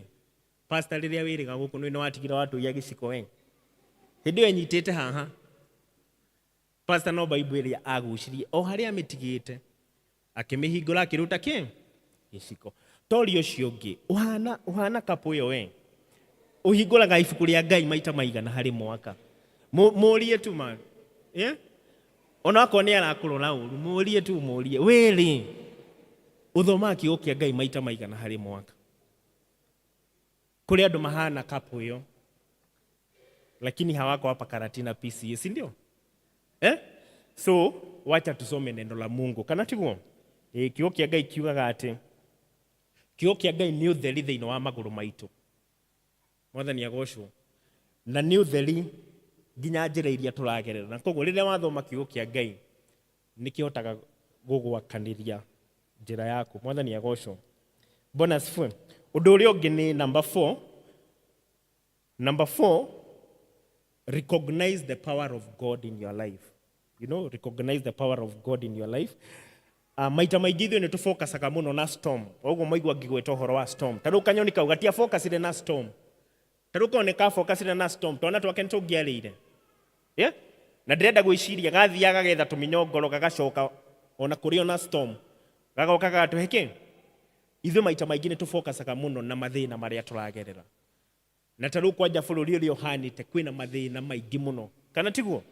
pastor rĩrĩa wĩrĩga gũkũ nĩ watigire watũiya gĩciko we. Hĩndĩ ĩyo ĩnyitĩte haha. Pastor no Bible ĩrĩa agucirie o harĩa amĩtigĩte akĩmĩhingũra akĩruta kĩ? Gĩciko. Tori ũcio ũngĩ ũhana kapu ĩyo we. Ũhingũraga ibuku rĩa Ngai maita maigana harĩ mwaka. Mũrie tu ma. Yeah? Ona akorwo nĩ arakũrora ũru, mũrie tu mũrie. Wĩrĩ ũthomaga kiugo kĩa Ngai maita maigana harĩ mwaka. Kũrĩ andũ mahana kapu ĩyo. Lakini hawako hapa Karatina PCA, si ndio? Eh? So, wacha tusome neno la Mungu. Kana tiguo? Kiugo kĩa Ngai kiugaga atĩ kiugo kĩa Ngai nĩ ũtheri thĩinĩ wa magũrũ maitũ. Mwathani agocwo. Na nĩ ũtheri nginya njĩra iria tũragerera. Na koguo rĩrĩa wathoma kiugo kĩa Ngai nĩ kĩhotaga gũgwakanĩria njĩra yaku. Mwathani agocwo. Bwana asifiwe. Ũndũ ũrĩa ũngĩ nĩ number 4. Number 4, recognize the power of God in your life. You know, recognize the power of God in your life. Maita maingĩ ithuĩ nĩ tũfocusaga mũno na storm. Ũguo maigua ngĩgweta ũhoro wa storm. Ta rĩu kanyoni kau gatia focusire na storm. Ta rĩu korwo nĩ ka na storm, twana twake nĩ tũngĩarĩire. Yeah? Na ndĩrenda gwĩciria gathiaga getha tũmĩnyongoro gagacoka ona kũrĩ ona storm. Gagoka gagatũhe kĩ? Ithuĩ maita maingĩ nĩ tũfocusaga mũno na mathĩna marĩa tũragerera. Na ta rĩu kwanja bũrũri ũrĩa ũhanĩte kwĩna mathĩna maingĩ mũno. Kana tiguo?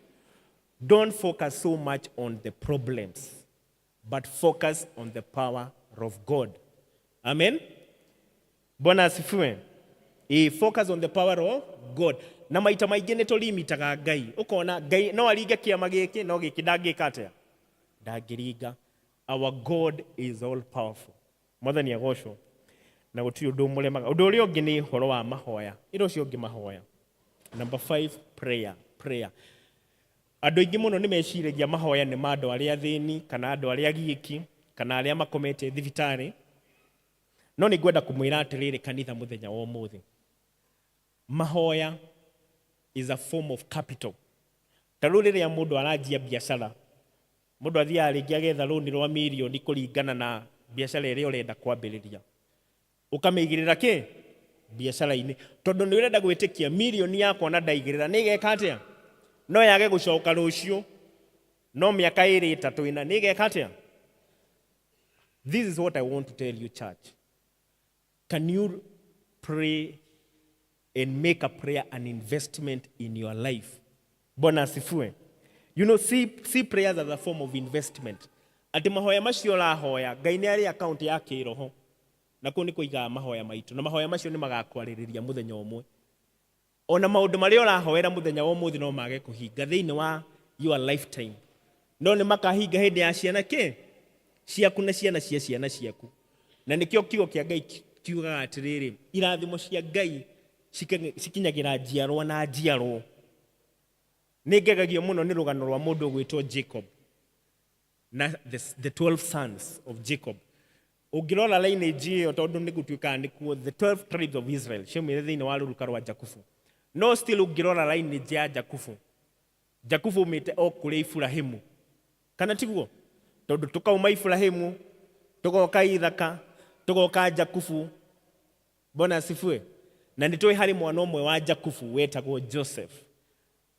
Don't focus so much on the problems, but focus on the power of God. Amen? Bwana asifiwe. Focus on the power of God. Na maita maingĩ nĩ tũlimitaga Ngai. Ũkona Ngai no aringe kĩama gĩkĩ, no gĩkĩ ndangĩka atĩa? Ndangĩringa. Our God is all powerful. Mwathani agocwo. Na gũtirĩ ũndũ ũmũremaga. Ũndũ ũrĩa ũngĩ nĩ ũhoro wa mahoya. Ĩra ũcio ũngĩ mahoya. Number 5, prayer. Prayer. Andũ aingĩ mũno nĩ meciragia mahoya nĩ ma andũ arĩa athĩni kana andũ arĩa agiĩki kana arĩa makomete thibitarĩ. No nĩ ngwenda kũmwĩra atĩrĩrĩ kanitha mũthenya wa ũmũthĩ, mahoya is a form of capital. Ta rĩu rĩrĩa mũndũ aranjia biacara, mũndũ athiaga rĩngĩ agetha rũni rwa mirioni kũringana na biacara ĩrĩa ũrenda kwambĩrĩria, ũkamĩigĩrĩra kĩ biacara-inĩ, tondũ nĩ ũrenda gwĩtĩkia mirioni yakwa na ndaigĩrĩra nĩ ĩgeka atĩa? No yage gũcoka rũciũ, no mĩaka ĩrĩ ĩtatũ ĩna nĩ ĩgeka atĩa? This is what I want to tell you, church. Can you pray and make a prayer an investment in your life? Bwana asifiwe. See prayers as a form of investment. Atĩ mahoya macio ũrahoya, Ngai nĩ arĩ account ya kĩroho. Na kũu nĩ kũigaga mahoya maitũ. Na mahoya macio nĩ magakwarĩrĩria mũthenya ũmwe. Ona maũndũ marĩa ũrahoera mũthenya wa ũmũthĩ no mage kũhinga thĩinĩ wa your lifetime. No nĩ makahinga hĩndĩ ya ciana kĩ? Ciaku na ciana cia ciana ciaku. Na nĩkĩo kiugo kĩa Ngai kiugaga atĩrĩrĩ, irathimo cia Ngai cikinyagĩra njiarwa na njiarwo. Nĩ ngegagio mũno nĩ rũgano rwa mũndũ ũgwĩtwo Jacob na the 12 sons of Jacob. Ũngĩrora lineage ĩyo, tondũ nĩ gũtuĩkaga nĩkuo the 12 tribes of Israel ciaumire thĩinĩ wa rũruka rwa Jakubu. No still ũngĩrora lineage ya Jakubu, Jakubu umĩte o kũrĩ Iburahĩmu. Kana tiguo? Tondũ tũkauma Iburahĩmu, tũgoka Ithaka, tũgoka Jakubu. Bwana asifiwe. Na nĩ tũĩ harĩ mwana ũmwe wa Jakubu wetagwo Joseph.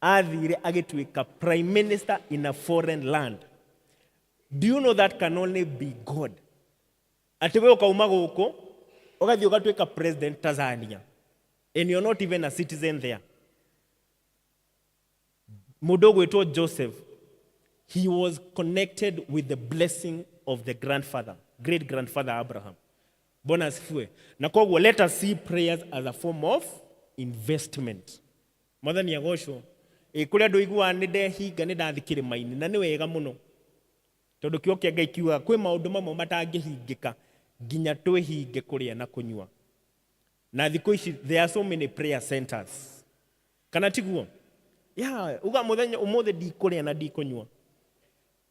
Athire agĩtuĩka prime minister in a foreign land. Do you know that can only be God? Atĩ we ũkauma gũkũ, ũgathiĩ ũgatuĩka president Tanzania. And you're not even a citizen there. Mũndũ ũgwĩtwo Joseph, he was connected with the blessing of the grandfather, great grandfather Abraham. Bwana asifiwe. Na koguo let us see prayers as a form of investment. Mwathani agocwo. Ĩ kũrĩ andũ iguaga nĩ ndehinga nĩ ndathi kĩrĩma-inĩ na nĩ wega mũno. Tondũ kiugo kĩa Ngai kiugaga kwĩ maũndũ mamwe matangĩhingĩka nginya twĩhinge kũrĩa na kũnyua. Na thikũ ici there are so many prayer centers. Kana tiguo? Yeah, uga mũthenya ũmũthĩ ndikũrĩa na ndikũnyua.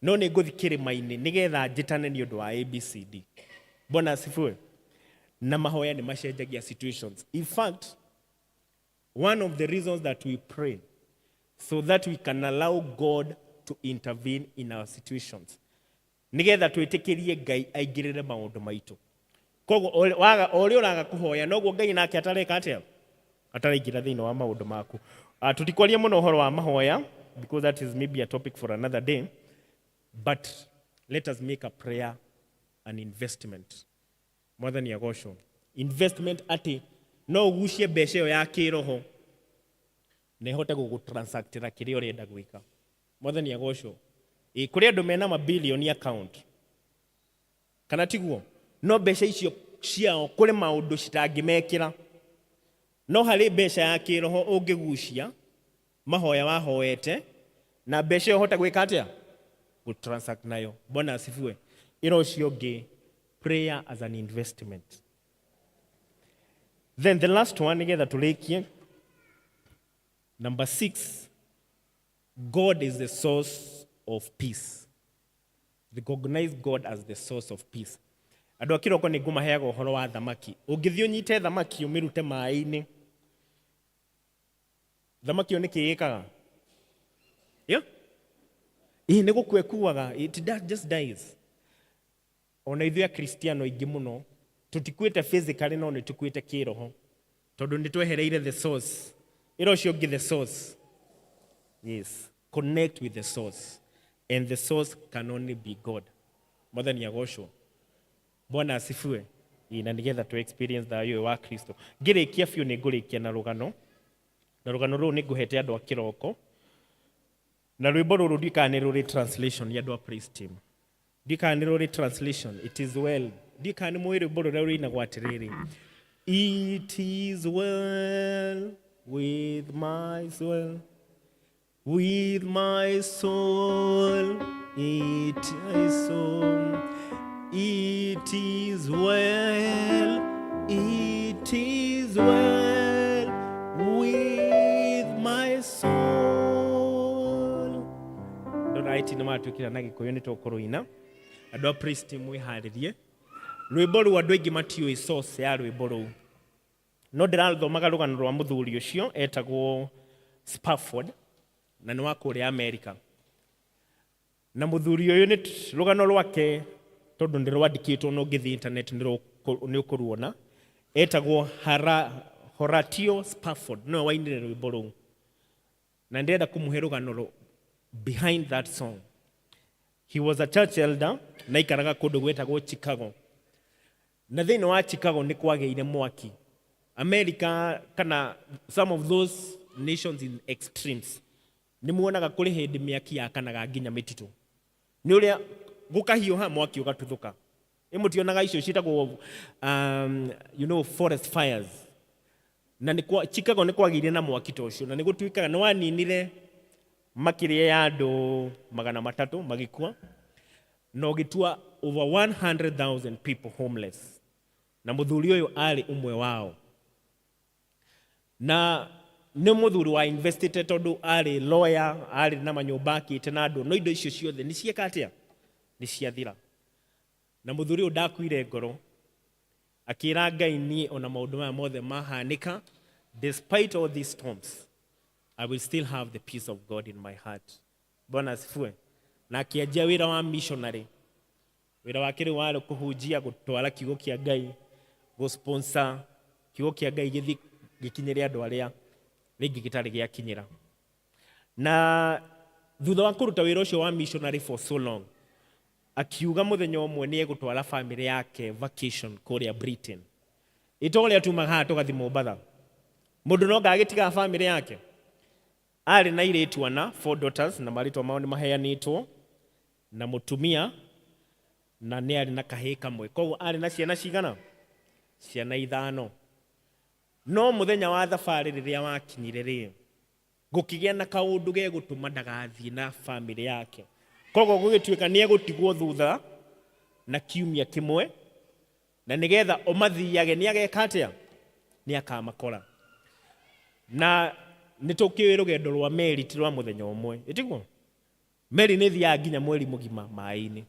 No nĩ ngũthi kĩrĩma-inĩ nĩgetha njĩtane nĩ ũndũ wa ABCD. Bwana asifiwe. Na mahoya nĩ macenjagia situations. In fact, one of the reasons that we pray so that we can allow God to intervene in our situations. Nĩgetha twĩtĩkĩrie Ngai aingĩrĩre maũndũ maitũ. Koguo o ũrĩa ũraga kũhoya noguo Ngai nake atareka atĩa? Ataraingĩra thĩinĩ wa maũndũ maku. Tũtikwaria mũno ũhoro wa mahoya because that is maybe a topic for another day, but let us make a prayer an investment. Mwathani agocwo. Investment atĩ no ũgucie mbeca ĩyo ya kĩroho na ĩhote gũgũtransactĩra kĩrĩa ũrenda gwĩka. Mwathani agocwo. Ĩ kũrĩ andũ mena mabilioni account. Kana tiguo? No mbeca icio ciao kũrĩ maũndũ citangĩmekĩra. No harĩ mbeca ya kĩroho ũngĩgucia mahoya wahoete na mbeca ĩyo ũhote gwĩka atĩa? Gũtransact nayo. Bwana asifiwe. Ĩra ũcio ũngĩ prayer as an investment. Then the last one nĩgetha tũrĩkie. Number 6, God is the source of peace. Recognize God as the source of peace. Andũ a kĩroko nĩ ngũmaheaga ũhoro wa thamaki. Ũngĩthiĩ ũnyite thamaki ũmĩrute maĩ-inĩ, thamaki ĩyo nĩkĩ ĩkaga? Yeah? Ĩĩ nĩ gũkua ĩkuaga. It just dies. Ona ithuĩ akristiano aingĩ mũno tũtikuĩte physically no nĩ tũkuĩte kĩroho tondũ nĩ twehereire the source. Ĩra ũcio ũngĩ the source. Yes, connect with the source, and the source can only be God. Mwathani agocwo. Bwana asifiwe. Ĩ, na nĩgetha tũ experience thayũ ũyũ wa Kristo. Ngĩrĩkia biũ nĩ ngũrĩkia na rũgano, na rũgano rũrũ nĩ ngũhete andũ a kĩroko, na rwĩmbo rũrũ ndiũĩ kana nĩ rũrĩ translation ya andũ a praise team. Ndiũĩ kana nĩ rũrĩ translation. It is well. Ndiũĩ kana nĩ mũĩ rwĩmbo rũrĩa rũinagwo atĩrĩrĩ, It is well with my soul, with my soul, it is so. It is well, it is well with my soul. Andũ a IT nĩ matwĩkĩra na Gĩkũyũ nĩ tũkũrũina. Andũ a praise team mwĩharĩrie. Rwĩmbo rũu andũ aingĩ matiũĩ source ya rwĩmbo rũu. No ndĩrathomaga rũgano rwa mũthuri ũcio etagwo Spafford na nĩ wa kũrĩa Amerika. Na mũthuri ũyũ nĩ rũgano rwake tondũ nĩ rwandĩkĩtwo na ũngĩthiĩ internet nĩ ũkũruona. Etagwo Horatio Spafford nĩwe wainire rwĩmbo rũu. Na ndĩrenda kũmũhe rũgano behind that song. He was a church elder na aikaraga kũndũ gwĩtagwo Chicago. Na thĩinĩ wa Chicago nĩ kwagĩire mwaki. America kana some of those nations in extremes nĩ muonaga kũrĩ hĩndĩ mĩaki yakanaga nginya mĩtitũ. Nĩ ũrĩa gũkahiũha mwaki ũgatuthũka. Ĩ mũtionaga icio ciĩtagwo forest fires. Na nĩ kwa, Chicago nĩ kwagĩire na mwaki ta ũcio na nĩ gũtuĩkaga nĩ waninire makĩria ya andũ 300 magĩkua na ũgĩtua over 100,000 people homeless. Na mũthuri ũyũ arĩ ũmwe wao. Na nĩ mũthuri wa investite tondũ arĩ lawyer, arĩ na manyũmba akĩte na andũ, no indo icio ciothe nĩ cieka atĩa? Nĩ ciathira. Na mũthuri ũyũ ndakuire ngoro, akĩra Ngai niĩ ona maũndũ maya mothe mahanĩka, despite all these storms, I will still have the peace of God in my heart. Bwana asifiwe. Na akĩanjia wĩra wa missionary. Wĩra wake rĩu warĩ kũhunjia, gũtwara kiugo kĩa Ngai, gũsponsor kiugo kĩa Ngai gĩthiĩ gĩkinyĩre andũ arĩa rĩngĩ gĩtarĩ gĩakinyĩra. Na thutha wa kũruta wĩra ũcio wa missionary for so long, akiuga mũthenya ũmwe nĩ egũtwara family yake vacation kũrĩa Britain. Ĩta ũrĩa tumaga haha tũgathiĩ Mombatha. Mũndũ no ngagĩtiga family yake. Arĩ na airĩtu ana, 4 daughters, na marĩtwa mao nĩ maheanĩtwo, na mũtumia, na nĩ arĩ na kahĩĩ kamwe. Koguo arĩ na ciana cigana? Ciana 5. No mũthenya wa thabarĩ rĩrĩa wakinyire rĩ, gũkĩgĩa na kaũndũ gegũtũma ndagathiĩ na family yake. Koguo gũgĩtuĩka nĩ egũtigwo thutha na kiumia kĩmwe, na nĩgetha ũmathiage nĩ ageka atĩa? Nĩ akamakora. Na nĩ tũkĩũĩ rũgendo rwa meri ti rwa mũthenya ũmwe, ĩtiguo? Meri nĩ ĩthiaga nginya mweri mũgima maĩ-inĩ.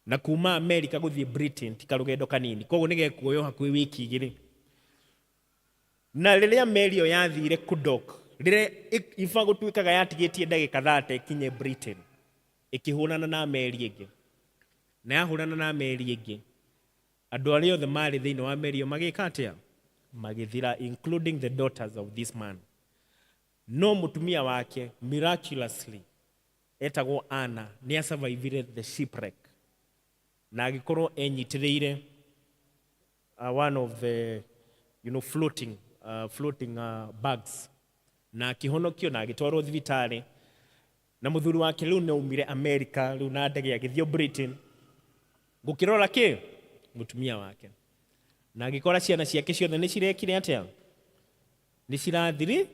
Na kuma America gũthiĩ Britain ti karũgendo kanini, koguo nĩ gekuoywo hakuhĩ wiki 2. Na rĩrĩa meri ĩyo yathire kũdock, rĩrĩa iba gũtuĩkaga yatigĩtie ndagĩka 30 ĩkinye Britain, ĩkĩhũrana na meri ĩngĩ. Na yahũrana na meri ĩngĩ, andũ arĩa othe marĩ thĩinĩ wa meri ĩyo magĩka atĩa? Magĩthira, including the daughters of this man. No mũtumia wake miraculously etagwo Anna nĩ asurvivire the shipwreck na agĩkorwo enyitĩrĩire one of the floating bags na akĩhonokio na agĩtwarwo thibitarĩ. Na mũthuri wake rĩu nĩ aumire America rĩu na ndege agĩthiĩ Britain gũkĩrora kĩ mũtumia wake, na agĩkora ciana ciake ciothe nĩ cirekire atĩa? Nĩ cirathiri,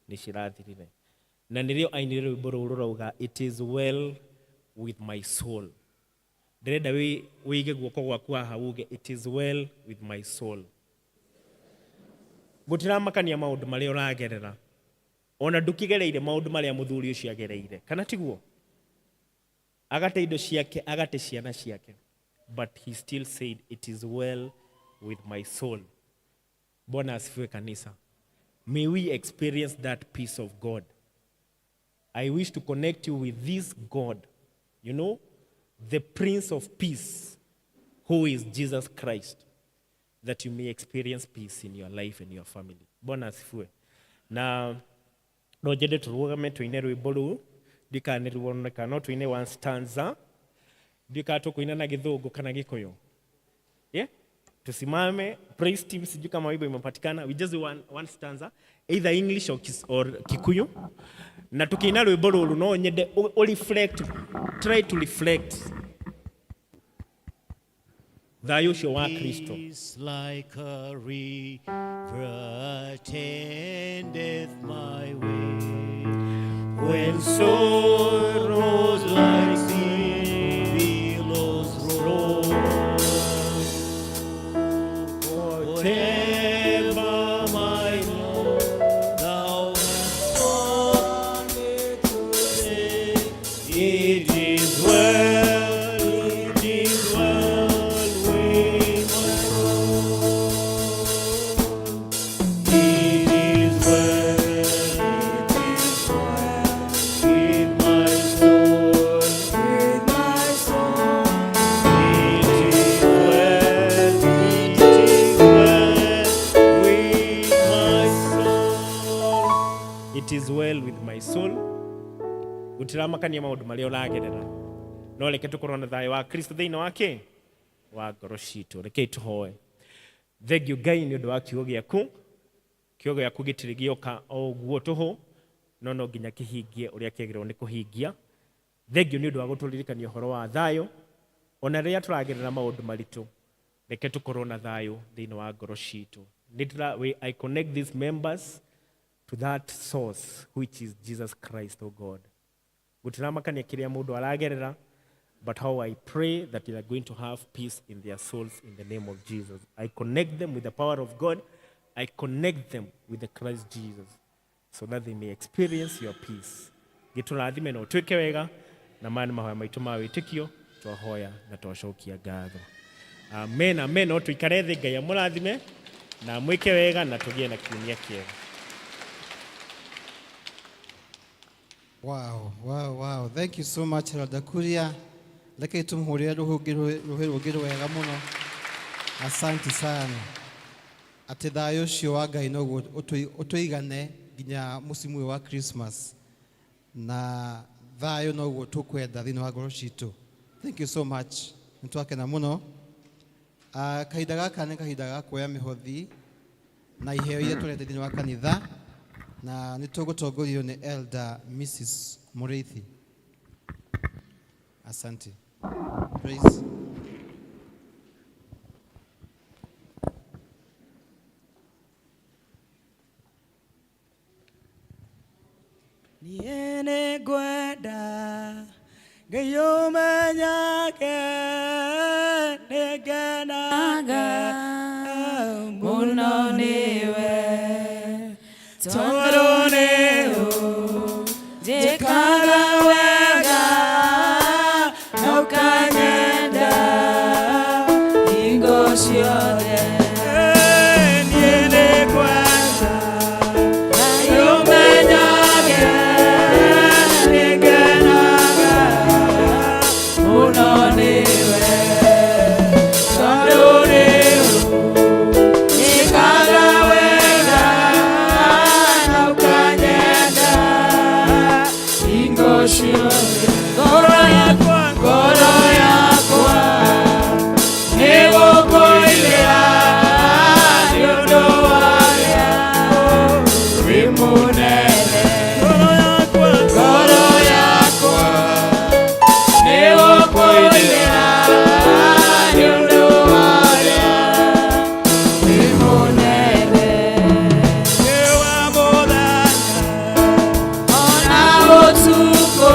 nĩ cirathirire. Na nĩrĩo ainire rwĩmbo rũu rũrauga it is well with my soul. Ndĩrenda wĩige guoko gwaku haha uge it is well with my soul. Gũtiramakania maũndũ marĩa ũragerera, ona ndũkĩgereire maũndũ marĩa mũthuri ũcio agereire, kana tiguo? Agate indo ciake, agate ciana ciake, but he still said it is well with my soul. Bwana asifiwe kanisa. May we experience that peace of God. I wish to connect you with this God, the Prince of Peace, who is Jesus Christ, that you may experience peace in your life and your family. Bwana asifiwe. Na no nyende tũrũgame tũine rwĩmbo rũu, ndikanĩruoneka, no tũine one stanza. Ndiũĩ kana tũkũina na Gĩthũngũ kana Gĩkũyũ. Yeah? Tusimame, praise team, sijui kama wimbo imepatikana. We just do one stanza, either English or Kikuyu. Na tukiina rwĩmbo rũrũ no nyende u reflect, try to reflect thayũ ũcio wa Kristo. Peace like a river attendeth my way. When sorrows like sea billows roll, whatever my lot, thou hast taught me to say, my soul. Gutiramakania maundu maria uragerera, no reke tukorwo na thayo wa Kristo thiini wake wa ngoro citũ. Rekei tũhoe. Thank you Ngai nĩ ũndũ wa kiugo gĩaku. Kiugo gĩaku gĩtirĩ gĩoka o ũguo tũhũ, no no nginya kĩhingie ũrĩa kĩagĩrĩirwo nĩ kũhingia. Thank you nĩ ũndũ wa gũtũririkania ũhoro wa thayũ ona rĩrĩa tũragerera maũndũ maritũ. Reke tũkorwo na thayũ thĩinĩ wa ngoro citũ. I connect these members to that source which is Jesus Christ, oh God. Gũtiramakania kĩrĩa mũndũ aragerera, but how I pray that they are going to have peace in their souls in the name of Jesus. I connect them with the power of God. I connect them with the Christ Jesus so that they may experience your peace. Gĩtũrathime na ũtwĩke wega, na maya nĩ mahoya maitũ ma wĩtĩkio twahoya na twacokia ngatho. Amen, amen. No tũikare thĩ. Ngai amũrathime na mwĩke wega na tũgĩe na kiumia kĩega. Wow. Thank you so much, Elder Kuria. Reke tumuhurire ruhungi ruhi rũngĩ rwega mũno. Asante sana. Atĩ thayũ ũcio wa Ngai noguo ũtũigane nginya mũcimu ũyũ wa Christmas. Na thayũ noguo tũkwenda thĩinĩ wa ngoro citũ. Thank you so much. Nĩ twakena mũno. Kahinda gaka nĩ kahinda ga kuoya mĩhothi na iheo iria tũrete thĩinĩ wa kanitha, na nĩ tũgũtongorio nĩ Elder Mrs. Mũrĩithi. Asante. Praise. Niĩ nĩngwenda Ngai ũmenyage nĩngenaga mũno nĩwe, tondũ nĩũnjĩkaga wega na ũkanyenda hingo ciothe. Niĩ nĩngwenda Ngai ũmenyage nĩngenaga mũno nĩwe, tondũ nĩũnjĩkaga wega na ũkanyenda hingo ciothe. Ngoro yakwa, ngoro yakwa nĩgũkũinĩra nĩ ũndũ warĩa wĩ mũnene. Ngoro yakwa nĩgũkũinĩra nĩ ũndũ warĩa wĩ mũnene. Ona ũtukũ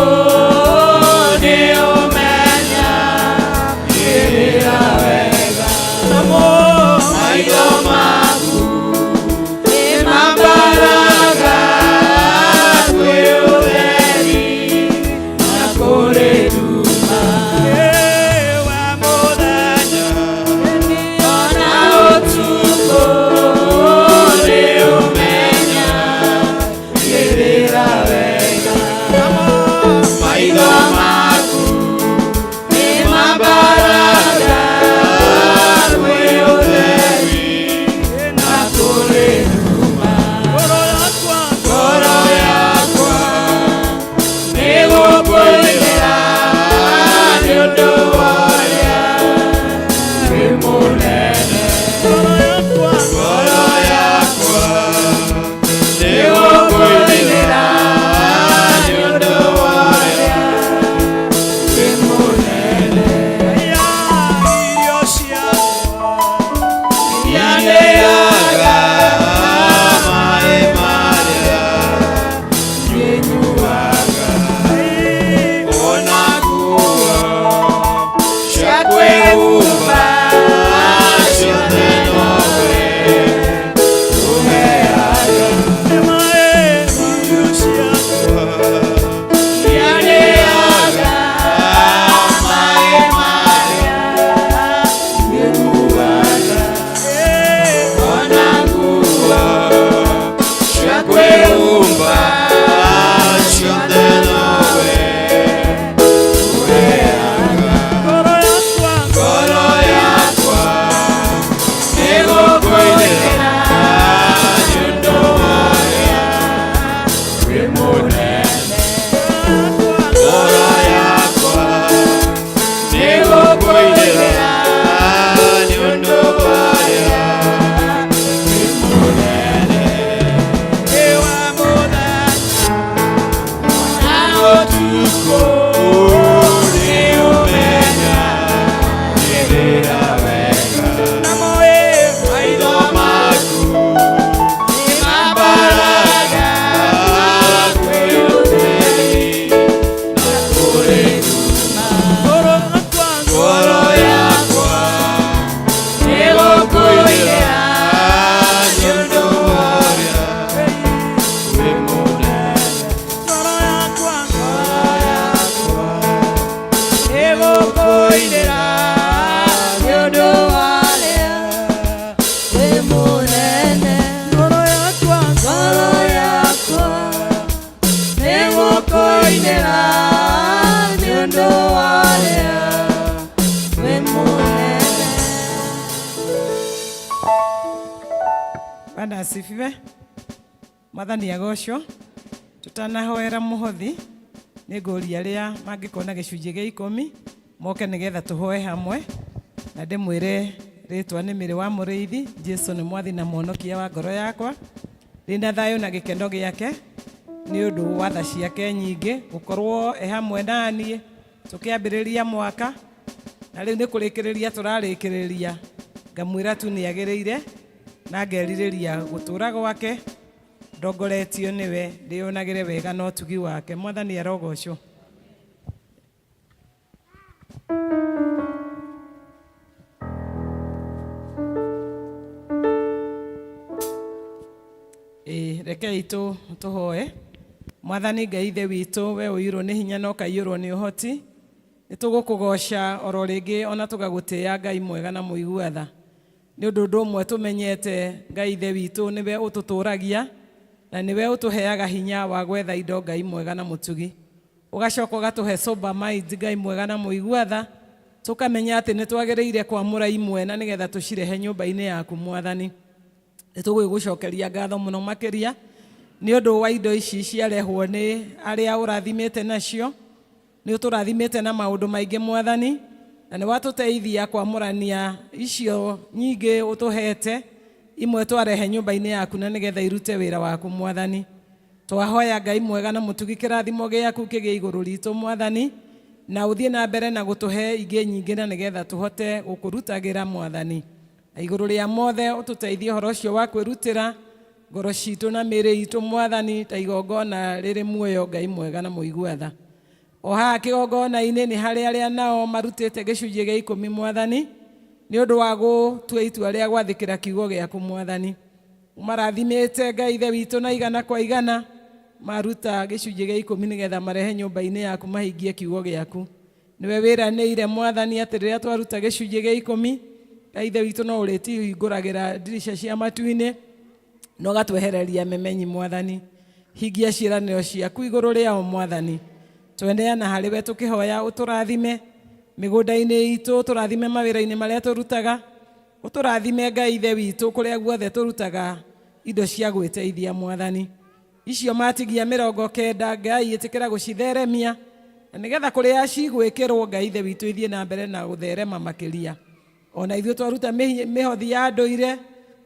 ũtukũ nĩũmenyagĩrĩra wega. Namo ĩ maitho maku nĩmambaraga kwĩ ũtheri na kũrĩ nduma. Ngoro yakwa nĩgũkũinĩra nĩ ũndũ wa ũrĩa wĩ mũnene. Ngoro yakwa, ngoro yakwa nĩgũkũinĩra nĩ ũndũ wa ũrĩa wĩ mũnene. Ngoro yakwa, ngoro yakwa nĩgũkũinĩra nĩ ũndũ wa ũrĩa wĩ mũnene. Bwana asifiwe. Mwathani agocwo. Tutanahoera muhothi nĩ ngũria arĩa mangĩkorwo na gĩcunjĩ gĩa ikũmi moke nĩgetha tũhoe hamwe na ndĩmwĩre rĩtwa nĩ Mĩrĩ wa Mũrĩithi. Jesu nĩ mwathi na mwonokia wa ngoro yakwa. Ndĩna thayũ na gĩkeno gĩake nĩ ũndũ wa tha ciake nyingĩ gũkorwo e hamwe na niĩ tũkĩambĩrĩria mwaka na rĩu nĩ kũrĩkĩrĩria tũrarĩkĩrĩria ngamwĩra tu nĩ agĩrĩire na ngerirĩria gũtũra gwake ndongoretio nĩwe ndĩyonagĩre wega na ũtugi wake. Mwathani arogocwo. Ĩĩ, rekei tũhoe. Mwathani Ngai Ithe witũ, we ũiyũrwo nĩ hinya na ũkaiyũrwo nĩ ũhoti, nĩ tũgũkũgoca oro rĩngĩ ona tũgagũtĩĩa Ngai mwega na mũigua tha. Nĩ ũndũ ũndũ ũmwe tũmenyete Ngai Ithe witũ nĩwe ũtũtũragia na nĩwe ũtũheaga hinya wa gwetha indo Ngai mwega na mũtugi. Ũgacoka ũgatũhe sober mind Ngai mwega na mũigua tha, tũkamenya atĩ nĩ twagĩrĩire kwamũra imwe na nĩgetha tũcirehe nyũmba-inĩ yaku Mwathani. Nĩ tũgũgũcokeria ngatho mũno makĩria nĩ ũndũ wa indo ici ciarehwo nĩ arĩa ũrathimĩte nacio. Nĩ ũtũrathimĩte na maũndũ maingĩ Mwathani, na nĩ watũteithia kwamũrania icio nyingĩ ũtũhete imwe twarehe nyũmba-inĩ yaku na nĩgetha irute wĩra waku Mwathani. Twahoya Ngai mwega na mũtugi kĩrathimo gĩaku kĩgĩe igũrũ ritũ Mwathani, na ũthiĩ na mbere na gũtũhe ingĩ nyingĩ na nĩgetha tũhote gũkũrutagĩra Mwathani. Na igũrũ rĩa mothe ũtũteithie ũhoro ũcio wa kwĩrutĩra ngoro citũ na mĩĩrĩ itũ Mwathani ta igongona rĩrĩ muoyo Ngai mwega na mũigua tha. O haha kĩgongona-inĩ nĩ harĩ arĩa nao marutĩte gĩcunjĩ gĩa ikũmi Mwathani nĩ ũndũ wa gũtua itua rĩa gwathĩkĩra kiugo gĩaku Mwathani. Ũmarathimĩte Ngai Ithe witũ na igana kwa igana maruta gĩcunjĩ gĩa ikũmi nĩgetha marehe nyũmba-inĩ yaku mahingie kiugo gĩaku. Nĩwe wĩranĩire Mwathani atĩ rĩrĩa twaruta gĩcunjĩ gĩa ikũmi Ngai Ithe witũ no ũrĩtũhingũragĩra ndirica cia matu-inĩ na ũgatwehereria memenyi Mwathani. Hingia ciĩranĩro ciaku igũrũ rĩao Mwathani. Tweneana harĩ we tũkĩhoya ũtũrathime mĩgũnda-inĩ itũ, ũtũrathime mawĩra-inĩ marĩa tũrutaga, ũtũrathime Ngai Ithe witũ kũrĩa guothe tũrutaga indo cia gwĩteithia Mwathani. Icio matigia 90 Ngai ĩtĩkĩra gũcitheremia na nĩgetha kũrĩa cigwĩkĩrwo Ngai Ithe witũ ithiĩ na mbere na gũtherema makĩria. Ona ithuĩ twaruta mĩhothi ya ndũire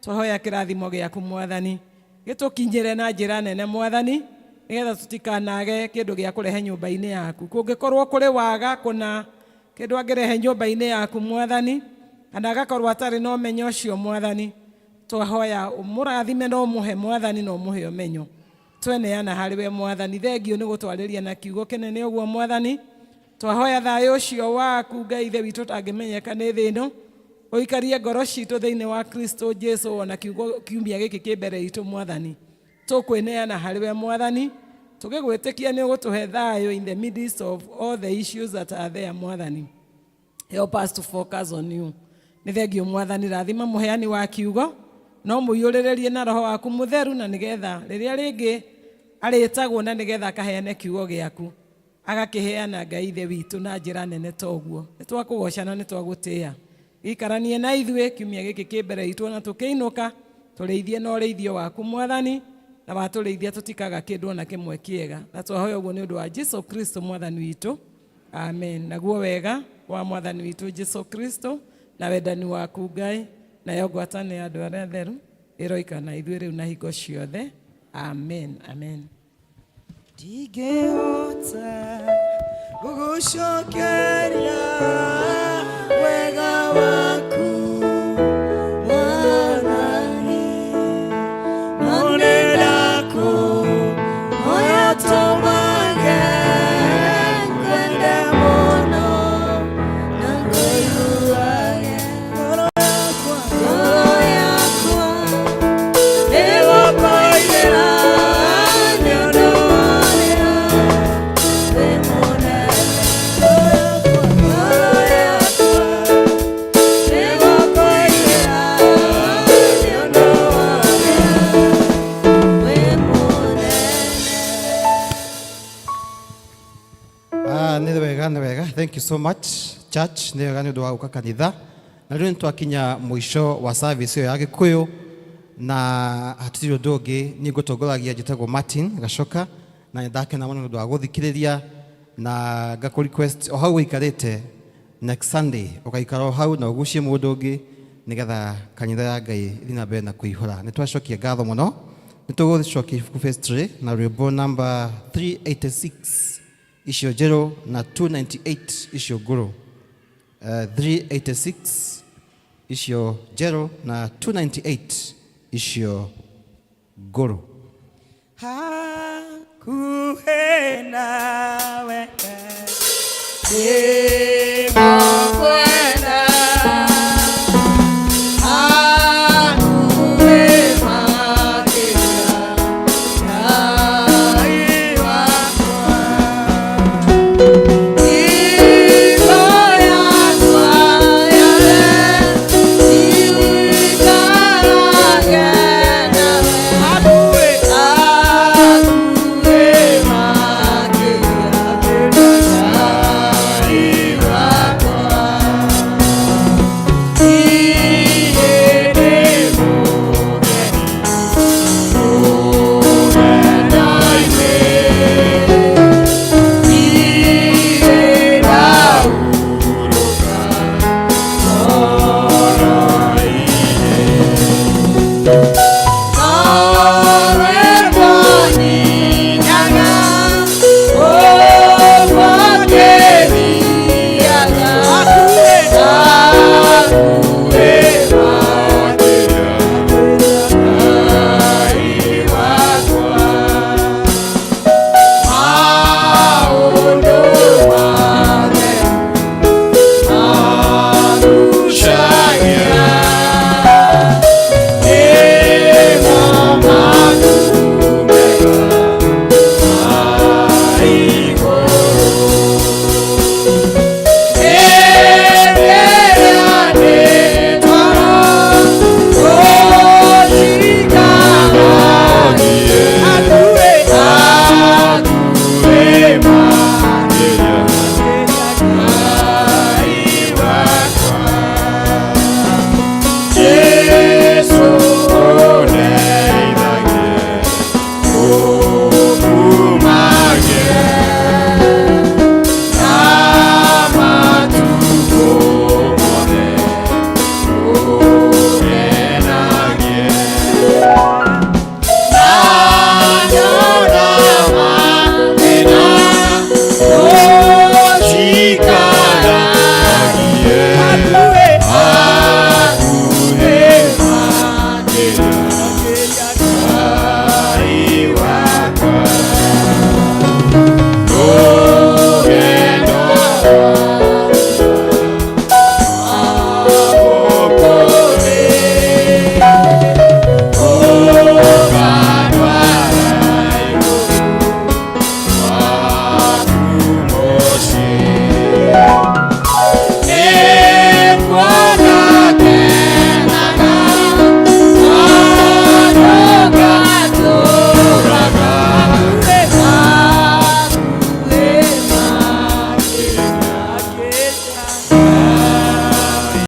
twahoya kĩrathimo gĩaku Mwathani gĩtũkinyĩre na njĩra nene Mwathani nĩgetha tũtikanage kĩndũ gĩa kũrehe nyũmba-inĩ yaku. Kũngĩkorwo kũrĩ waga kũna kĩndũ angĩrehe nyũmba-inĩ yaku Mwathani, kana agakorwo atarĩ na ũmenyo ũcio Mwathani, twahoya ũmũrathime na ũmũhe Mwathani na ũmũhe ũmenyo. Tweneana harĩ we Mwathani. Thengio nĩ gũtwarĩria na kiugo kĩnene ũguo Mwathani. Twahoya thayũ ũcio waku Ngai Ithe witũ ũtangĩmenyeka nĩ thĩ ĩno, ũikarie ngoro citũ thĩinĩ wa Kristo Jesu ona kiugo kiumia gĩkĩ kĩ mbere itũ Mwathani. Tũkwĩneana harĩ we Mwathani, tũgĩgwĩtĩkia nĩ ũgũtũhe thayũ in the midst of all the issues that are there Mwathani. Help us to focus on you. Nĩ thengio Mwathani, rathima mũheani wa kiugo no mũiyũrĩrĩrie na roho waku mũtheru na nĩgetha rĩrĩa rĩngĩ arĩtagwo na nĩgetha akaheane kiugo gĩaku agakĩheana Ngai Ithe witũ na njĩra nene ta ũguo. Nĩ twakũgoca na nĩ twagũtĩĩa. Gĩikaranie na ithuĩ kiumia gĩkĩ kĩ mbere itũ na tũkĩinũka tũrĩithie na ũrĩithio waku Mwathani, na watũrĩithia tũtikaga kĩndũ ona kĩmwe kĩega. Na twahoya ũguo nĩ ũndũ wa Jesu Kristo Mwathani witũ. Amen. Naguo wega wa Mwathani witũ Jesu Kristo na wendani waku Ngai nayo ngwatanĩro ya andũ arĩa atheru ĩroikara na ithuĩ rĩu na hingo ciothe. Amen. Amen. Ndingĩhota gũgũcokeria wega waku Mwathani, no nĩndakũhoya tũmage ngwende mũno na ngũiguage ngoro yakwa nĩgũkũinĩra nĩ ũndũ wa ũrĩa wĩ mũnene. Ngoro yakwa nĩgũkũinĩra nĩ ũndũ wa ũrĩa wĩ mũnene. Ah, nĩ wega nĩ wega, thank you so much church, nĩ wega nĩ ũndũ wa gũka kanitha. Na rĩu nĩ twakinya mũico wa service ĩyo ya Gĩkũyũ, na hatirĩ ũndũ ũngĩ, niĩ ngũtongoragia, njĩtagwo Martin Gacoka, na nĩ ndakena mũno nĩ ũndũ wa gũthikĩrĩria, na ngakũ request o hau ũikarĩte, next Sunday ũgaikara o hau na ũgucie mũndũ ũngĩ nĩgetha kanitha ya Ngai ĩthiĩ na mbere na kũihũra. Nĩ twacokia ngatho mũno, nĩ tũgũcokia ibuku phase 3 na rwĩmbo namba 386 icio njerũ na 298 icio ngũrũ. 386 icio njerũ na 298 icio ngũrũ. Hakuhĩ nawe, Ngai.